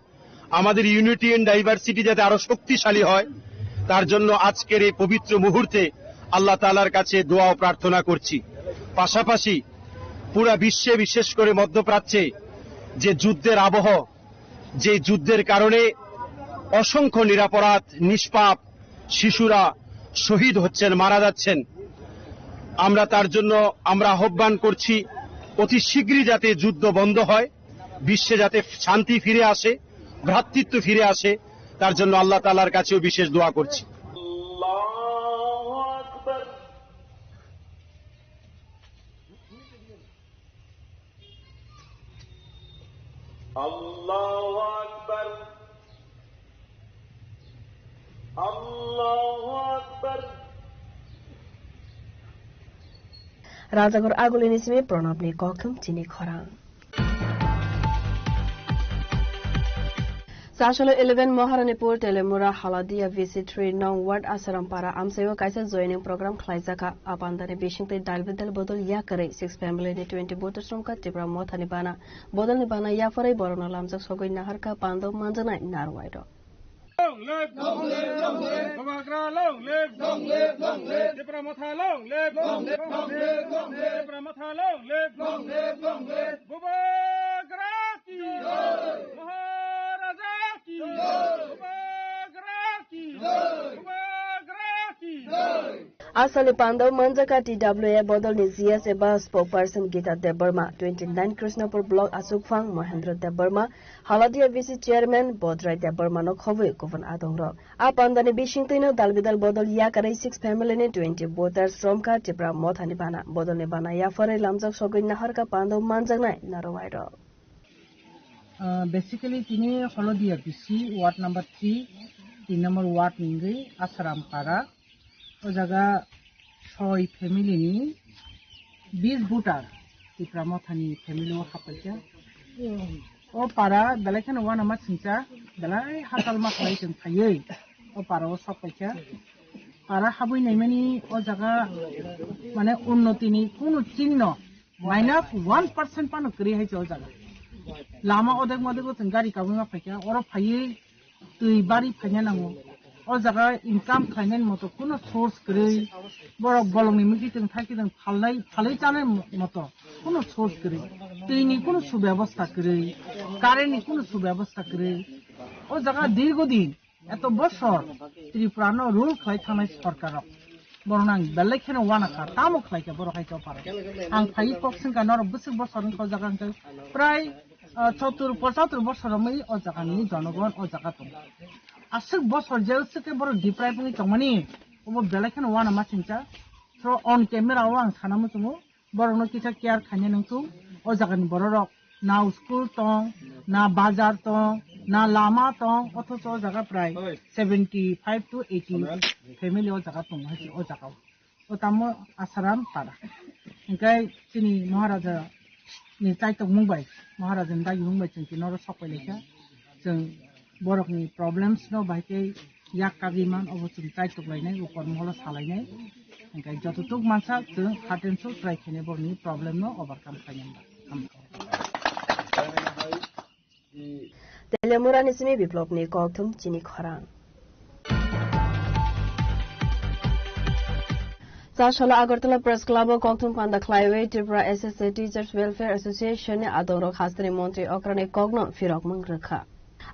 আমাদের ইউনিটি এন্ড ডাইভার্সিটি যাতে আরো শক্তিশালী হয়, তার জন্য আজকের এই পবিত্র মুহূর্তে আল্লাহ তাআলার কাছে দোয়া ও প্রার্থনা করছি। পাশাপাশি পুরা বিশ্বে, বিশেষ করে মধ্যপ্রাচ্যে যে যুদ্ধের আবহ, যে যুদ্ধের কারণে অসংখ্য নিরপরাধ, নিষ্পাপ শিশুরা শহীদ হচ্ছেন, মারা যাচ্ছেন, আমরা তার জন্য আমরা আহ্বান করছি অতি শীঘ্রই যাতে যুদ্ধ বন্ধ হয়, বিশ্বে যাতে শান্তি ফিরে আসে, ভ্রাতৃত্ব ফিরে আসে, তার জন্য আল্লাহ তাআলার কাছেও বিশেষ দোয়া করছি। আল্লাহু আকবার। আল্লাহু আকবার। আল্লাহু আকবার। Rajakhor agulini simi Pranabni kokthum chini khorang. Sasolo eleven Maharanipur Telemura Haladia V C three nong ward Asarampara amchaio kaisa joining program khlaijakha. A pandani bisingtwi dalbidal bodol yakarwi six family ni twenty voters romkha Tipra Mothani bana. Bodolni bana yapharwi borokno lamjak sogwi naharkha pandao manjaknai narwai rok. Long live! Long live, long live! Bubagra long live! Long live, long live! Tipra Motha long live! Long live, long live, long live! Tipra Motha long live! Long live, long live! Bubagra ki! Jai! Maharaja ki! Jai! Bubagra ki! Jai! Bubagra ki! Jai! Asali pandao manjaka T W A bodolni G S eba spokesperson Gita Debbarma, twenty nine Krishnapur block achukphang Mohendra Debbarma, Haladia V C chairman Bodrai Debbarma no khobwi kubun adongrok. A pandani bisingtwino dalbidal bodol yakarwi six family ni twenty voters romkha Tipra Mothani bana. Bodolni bana yapharwi lamjak sogwi naharkha pandao manjaknai narwai rok. Ah, basically, tini Holodia B C, ward number three, tin number ward ni wngwi Asaram Para. O jaga soi family ni bis voter Tipra Mothani family o hapaikha. O para belai kheno uanama singcha, belai hatal ma khlai chwng phaiwi o para o sok paikha. Para habwi naimani o jaga mane unnotini kunu chinno minus one percent pano kwrwi hai se o jaga. Lama odek modek o chwng gari kabui ma phaikha, oro phaiwi twi bari phaina nango. O jaga income khlainani moto kuno source kwrwi, borok bolongni mukitwng thaikitwng phalnai, phalwi chanai moto kuno source kwrwi, twini kuno subebostha kwrwi, currentni kuno subebostha kwrwi. O jaga dirgo din, eto bosor Tripurano rule khlai thangnai sorkarrok. Borokno ang belai kheno uanakha, tamo khlaikha borok hai choparo. Ang phaiwi kok swngkha norok bwswk bosor wngkha o jaga hwnkhe prai, ah, chottur, pochatur bosor romwi o jagani jonogon o jaga tongo. Aswk bosor je swkhe borok deprive wngwi tongmani, obo belai kheno uanama singcha. So on camera o ang sana muchungo, borokno kisa care khaina nangchung. O jagani bororok na school tong, na bazar tong, na lama tong, othocho o jaga prai seventy five to eighty family o jaga tongo hai se o jaga o. O tamo Asaram para. Hingke chini Maharaja ni chaitok mung bai, Maharaja ni dagi mung bai chwng tini oro sok pai laikha. Chwng borok ni problems no bai khe yak kagwi man, obo chwng chaitok lainai, o kormo holo salainai. Hingke joto tuk mansa chwng heart and soul try khainai borok ni problem no overcome khainai. Teliamura ni simi Biplop ni kokthum chini khorang. Chasala Agartala Press Club o kokthum panda khlaiwi Tripura S S A Teachers Welfare Association ni adongrok hasteni montri okrani kokno phirok mung rwkha.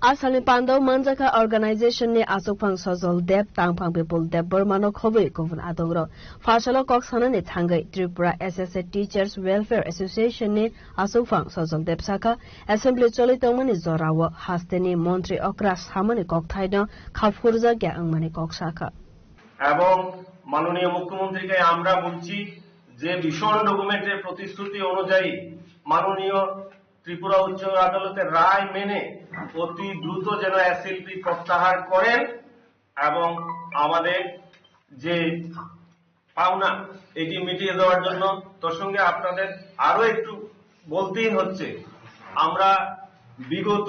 A salni pandao manjakha organization ni aswkphang Sojol Deb, tangphang Bipul Deb Bormano khobwi kubun adongrok. Pharsalo kok sanani thangwi Tripura S S A Teachers Welfare Association ni aswkphang Sojol Deb sakha, assembly choli tongmani jorao hasteni montri okra samani kokthaino khaphurjakya wngmani kok sakha. এবং মাননীয় মুখ্যমন্ত্রীকে আমরা বলছি যে ভীষণ ডকুমেন্টের প্রতিশ্রুতি অনুযায়ী মাননীয় ত্রিপুরা উচ্চ আদালতের রায় মেনে অতি দ্রুত যেন এসএলপি প্রত্যাহার করেন এবং আমাদের যে পাওনা, এটি মিটিয়ে দেওয়ার জন্য। তার সঙ্গে আপনাদের আরো একটু বলতেই হচ্ছে, আমরা বিগত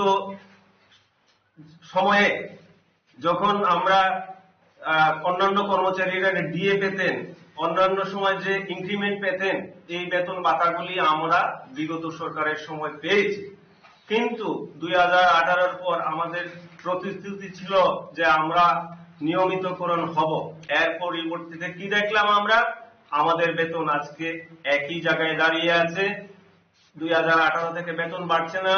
সময়ে যখন আমরা, আহ, অন্যান্য কর্মচারীরা ডিএ পেতেন, অন্যান্য সময় যে ইনক্রিমেন্ট পেতেন, এই বেতন ভাতাগুলি আমরা বিগত সরকারের সময় পেয়েছি। কিন্তু দুই হাজার আঠারোর পর আমাদের প্রতিশ্রুতি ছিল যে আমরা নিয়মিতকরণ হব। এর পরিবর্তে কি দেখলাম আমরা? আমাদের বেতন আজকে একই জায়গায় দাঁড়িয়ে আছে। দুই হাজার আঠারো থেকে বেতন বাড়ছে না।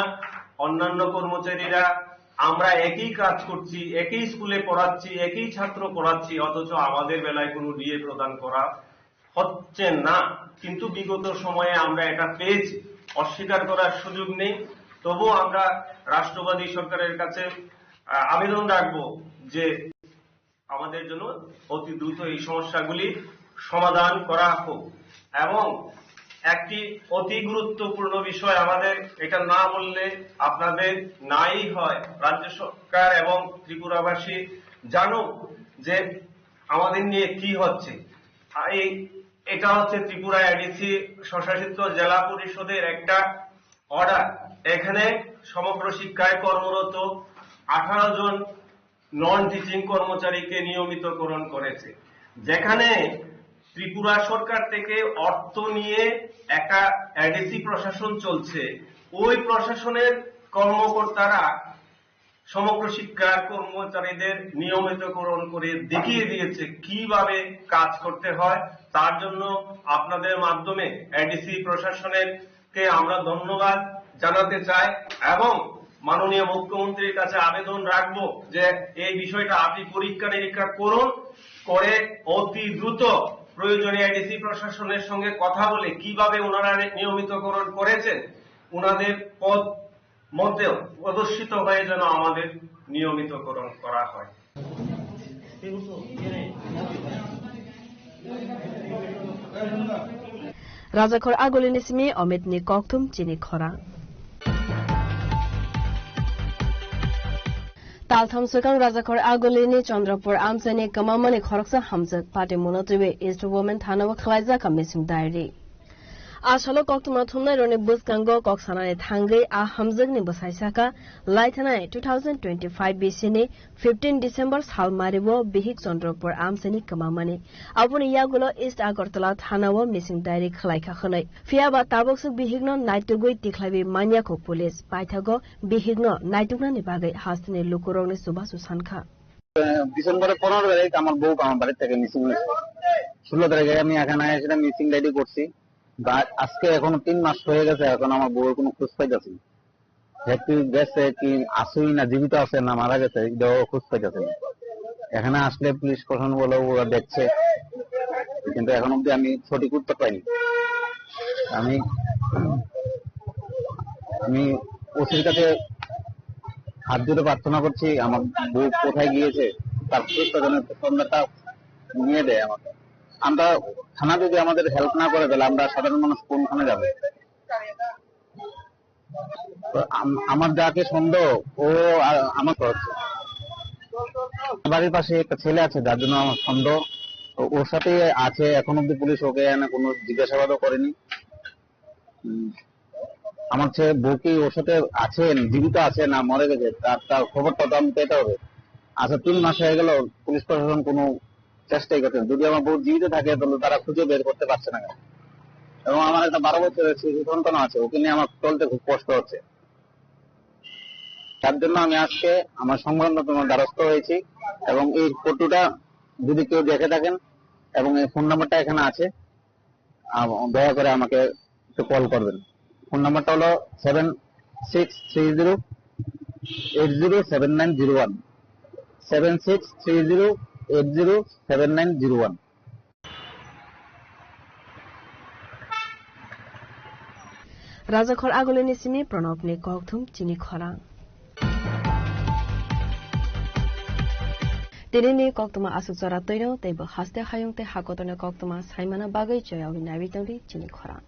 অন্যান্য কর্মচারীরা, আমরা একই কাজ করছি, একই স্কুলে পড়াচ্ছি, একই ছাত্র পড়াচ্ছি, অথচ আমাদের বেলায় কোনো ডিএ প্রদান করা হচ্ছে না। কিন্তু বিগত সময়ে আমরা এটা পেয়েছি, অস্বীকার করার সুযোগ নেই। তবুও আমরা রাষ্ট্রবাদী সরকারের কাছে, আহ, আবেদন রাখবো যে আমাদের জন্য অতি দ্রুত এই সমস্যাগুলি সমাধান করা হোক। এবং একটি অতি গুরুত্বপূর্ণ বিষয়, আমাদের এটা না বললে আপনাদের নাই হয়, রাজ্য সরকার এবং ত্রিপুরাবাসী জানুক যে আমাদের নিয়ে কি হচ্ছে। এই, এটা হচ্ছে ত্রিপুরা এডিসি স্বশাসিত জেলা পরিষদের একটা অর্ডার। এখানে সমগ্র শিক্ষায় কর্মরত আঠারো জন নন টিচিং কর্মচারীকে নিয়মিতকরণ করেছে, যেখানে ত্রিপুরা সরকার থেকে অর্থ নিয়ে একটা এডিসি প্রশাসন চলছে। ওই প্রশাসনের কর্মকর্তারা সমগ্র শিক্ষার কর্মচারীদের নিয়মিতকরণ করে দেখিয়ে দিয়েছে কিভাবে কাজ করতে হয়। তার জন্য আপনাদের মাধ্যমে এডিসি প্রশাসনের কে আমরা ধন্যবাদ জানাতে চাই এবং মাননীয় মুখ্যমন্ত্রীর কাছে আবেদন রাখবো যে এই বিষয়টা আপনি পরীক্ষা নিরীক্ষা করুন, করে অতি দ্রুত প্রয়োজনে এডিসি প্রশাসনের সঙ্গে কথা বলে কিভাবে ওনারা নিয়মিতকরণ করেছেন, ওনাদের পদ মধ্যে প্রদর্শিত হয়ে যেন আমাদের নিয়মিতকরণ করা হয়। Rajakhor Agulini simi Omitni kokthum chini khorang. Taltham swkang Rajakhor Agulini Chandrapur amchaini kwmamani khoroksa hamjak party muno twiwi East Women Thana o khwlaijak kha missing diary. A salo koktwma thumnairokni bwskango kok sanani thangwi a hamjwkni bwsai saka, laithanai two thousand twenty-five B C ni fifteen December salmario Bihik Chandropur amchaini kwmamani. Aboni yagulo East Agartala thanao missing diary khwlaikha hwnwi. Phiyaba tabukswk bihikno naitugwi tikhlaiwi manyakho police. Paithago bihikno naituknani bagwi hasteni lukurokni chubachu sankha. ডিসেম্বরের পনেরো তারিখ আমার বউ আমার বাড়ি থেকে মিসিং হয়েছে। ষোলো তারিখে আমি এখানে এসে মিসিং ডায়েরি করছি। বা আজকে এখনো তিন মাস হয়ে গেছে, এখন আমার বউয়ের কোনো খোঁজ পাইতেছি না। যে কি গেছে, কি আছেই না, জীবিত আছে না মারা গেছে, এটাও খোঁজ পাইতেছি না। এখানে আসলে পুলিশ প্রশাসন বলে ওরা দেখছে, কিন্তু এখন অবধি আমি সঠিক উত্তর পাইনি। আমি, আমি ওসির কাছে হাত জোড়ে প্রার্থনা করছি, আমার বউ কোথায় গিয়েছে, তার খোঁজটা যেন একটু সন্ধানটা নিয়ে দেয় আমাকে। আমরা, থানা যদি আমাদের হেল্প না করে, তাহলে আমরা সাধারণ মানুষ কোনখানে যাবে? তো আম-, আমার যাকে সন্দেহ, ও আ-, আমার করছে। বাড়ির পাশে একটা ছেলে আছে, যার জন্য আমার সন্দেহ। ও-, ওর সাথে আছে, এখন অব্দি পুলিশ ওকে এনে কোনো জিজ্ঞাসাবাদও করেনি। উম, আমার ছেলে বউ কি ওর সাথে আছে, জীবিত আছে না মরে গেছে, তার, তার খবরটা তো আমি পেতে হবে। আচ্ছা, তিন মাস হয়ে গেল, পুলিশ প্রশাসন কোনো চেষ্টাই করছে না। যদি আমার বউ জীবিত থাকে, তাহলে তারা খুঁজে বের করতে পারছে না কেন? এবং আমার একটা বারো বছরের শিশু সন্তান আছে, ওকে নিয়ে আমার চলতে খুব কষ্ট হচ্ছে। তার জন্য আমি আজকে আমার সংবাদমাধ্যমের দ্বারস্থ হয়েছি এবং এই ফটোটা যদি কেউ দেখে থাকেন এবং এই ফোন নাম্বারটা এখানে আছে, আম-, দয়া করে আমাকে একটু কল করবেন। ফোন নাম্বারটা হলো seven six three zero eight zero seven nine zero one, seven six three zero eight zero seven nine zero one. Rajakhor Agulini simi Pranobni kokthum chini khorang. Tinini koktwma aswk chora twino tei bo haste hayung tei hakotorni koktwma saimana bagwi choyawi naiwi tongdi chini khorang.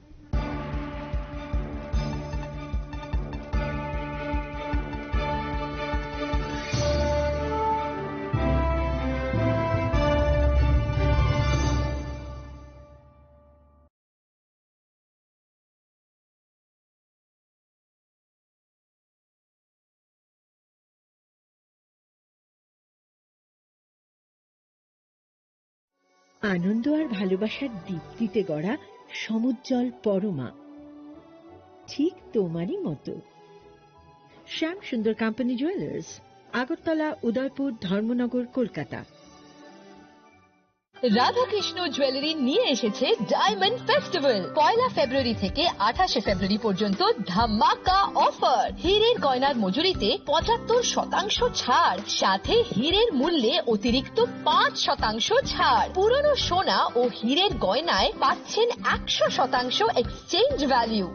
আনন্দ আর ভালোবাসার দীপ্তিতে গড়া সমুজ্জ্বল পরমা, ঠিক তোমারই মতো। শ্যাম সুন্দর company jewellers, Agartala, উদয়পুর, ধর্মনগর, কলকাতা। রাধাকৃষ্ণ জুয়েলারি নিয়ে এসেছে diamond festival. পয়লা ফেব্রুয়ারি থেকে আঠাশে ফেব্রুয়ারি পর্যন্ত ধামাকা অফার। হীরের গয়নার মজুরিতে পঁচাত্তর শতাংশ ছাড়, সাথে হীরের মূল্যে অতিরিক্ত পাঁচ শতাংশ ছাড়। পুরনো সোনা ও হীরের গয়নায় পাচ্ছেন একশো শতাংশ এক্সচেঞ্জ ভ্যালু।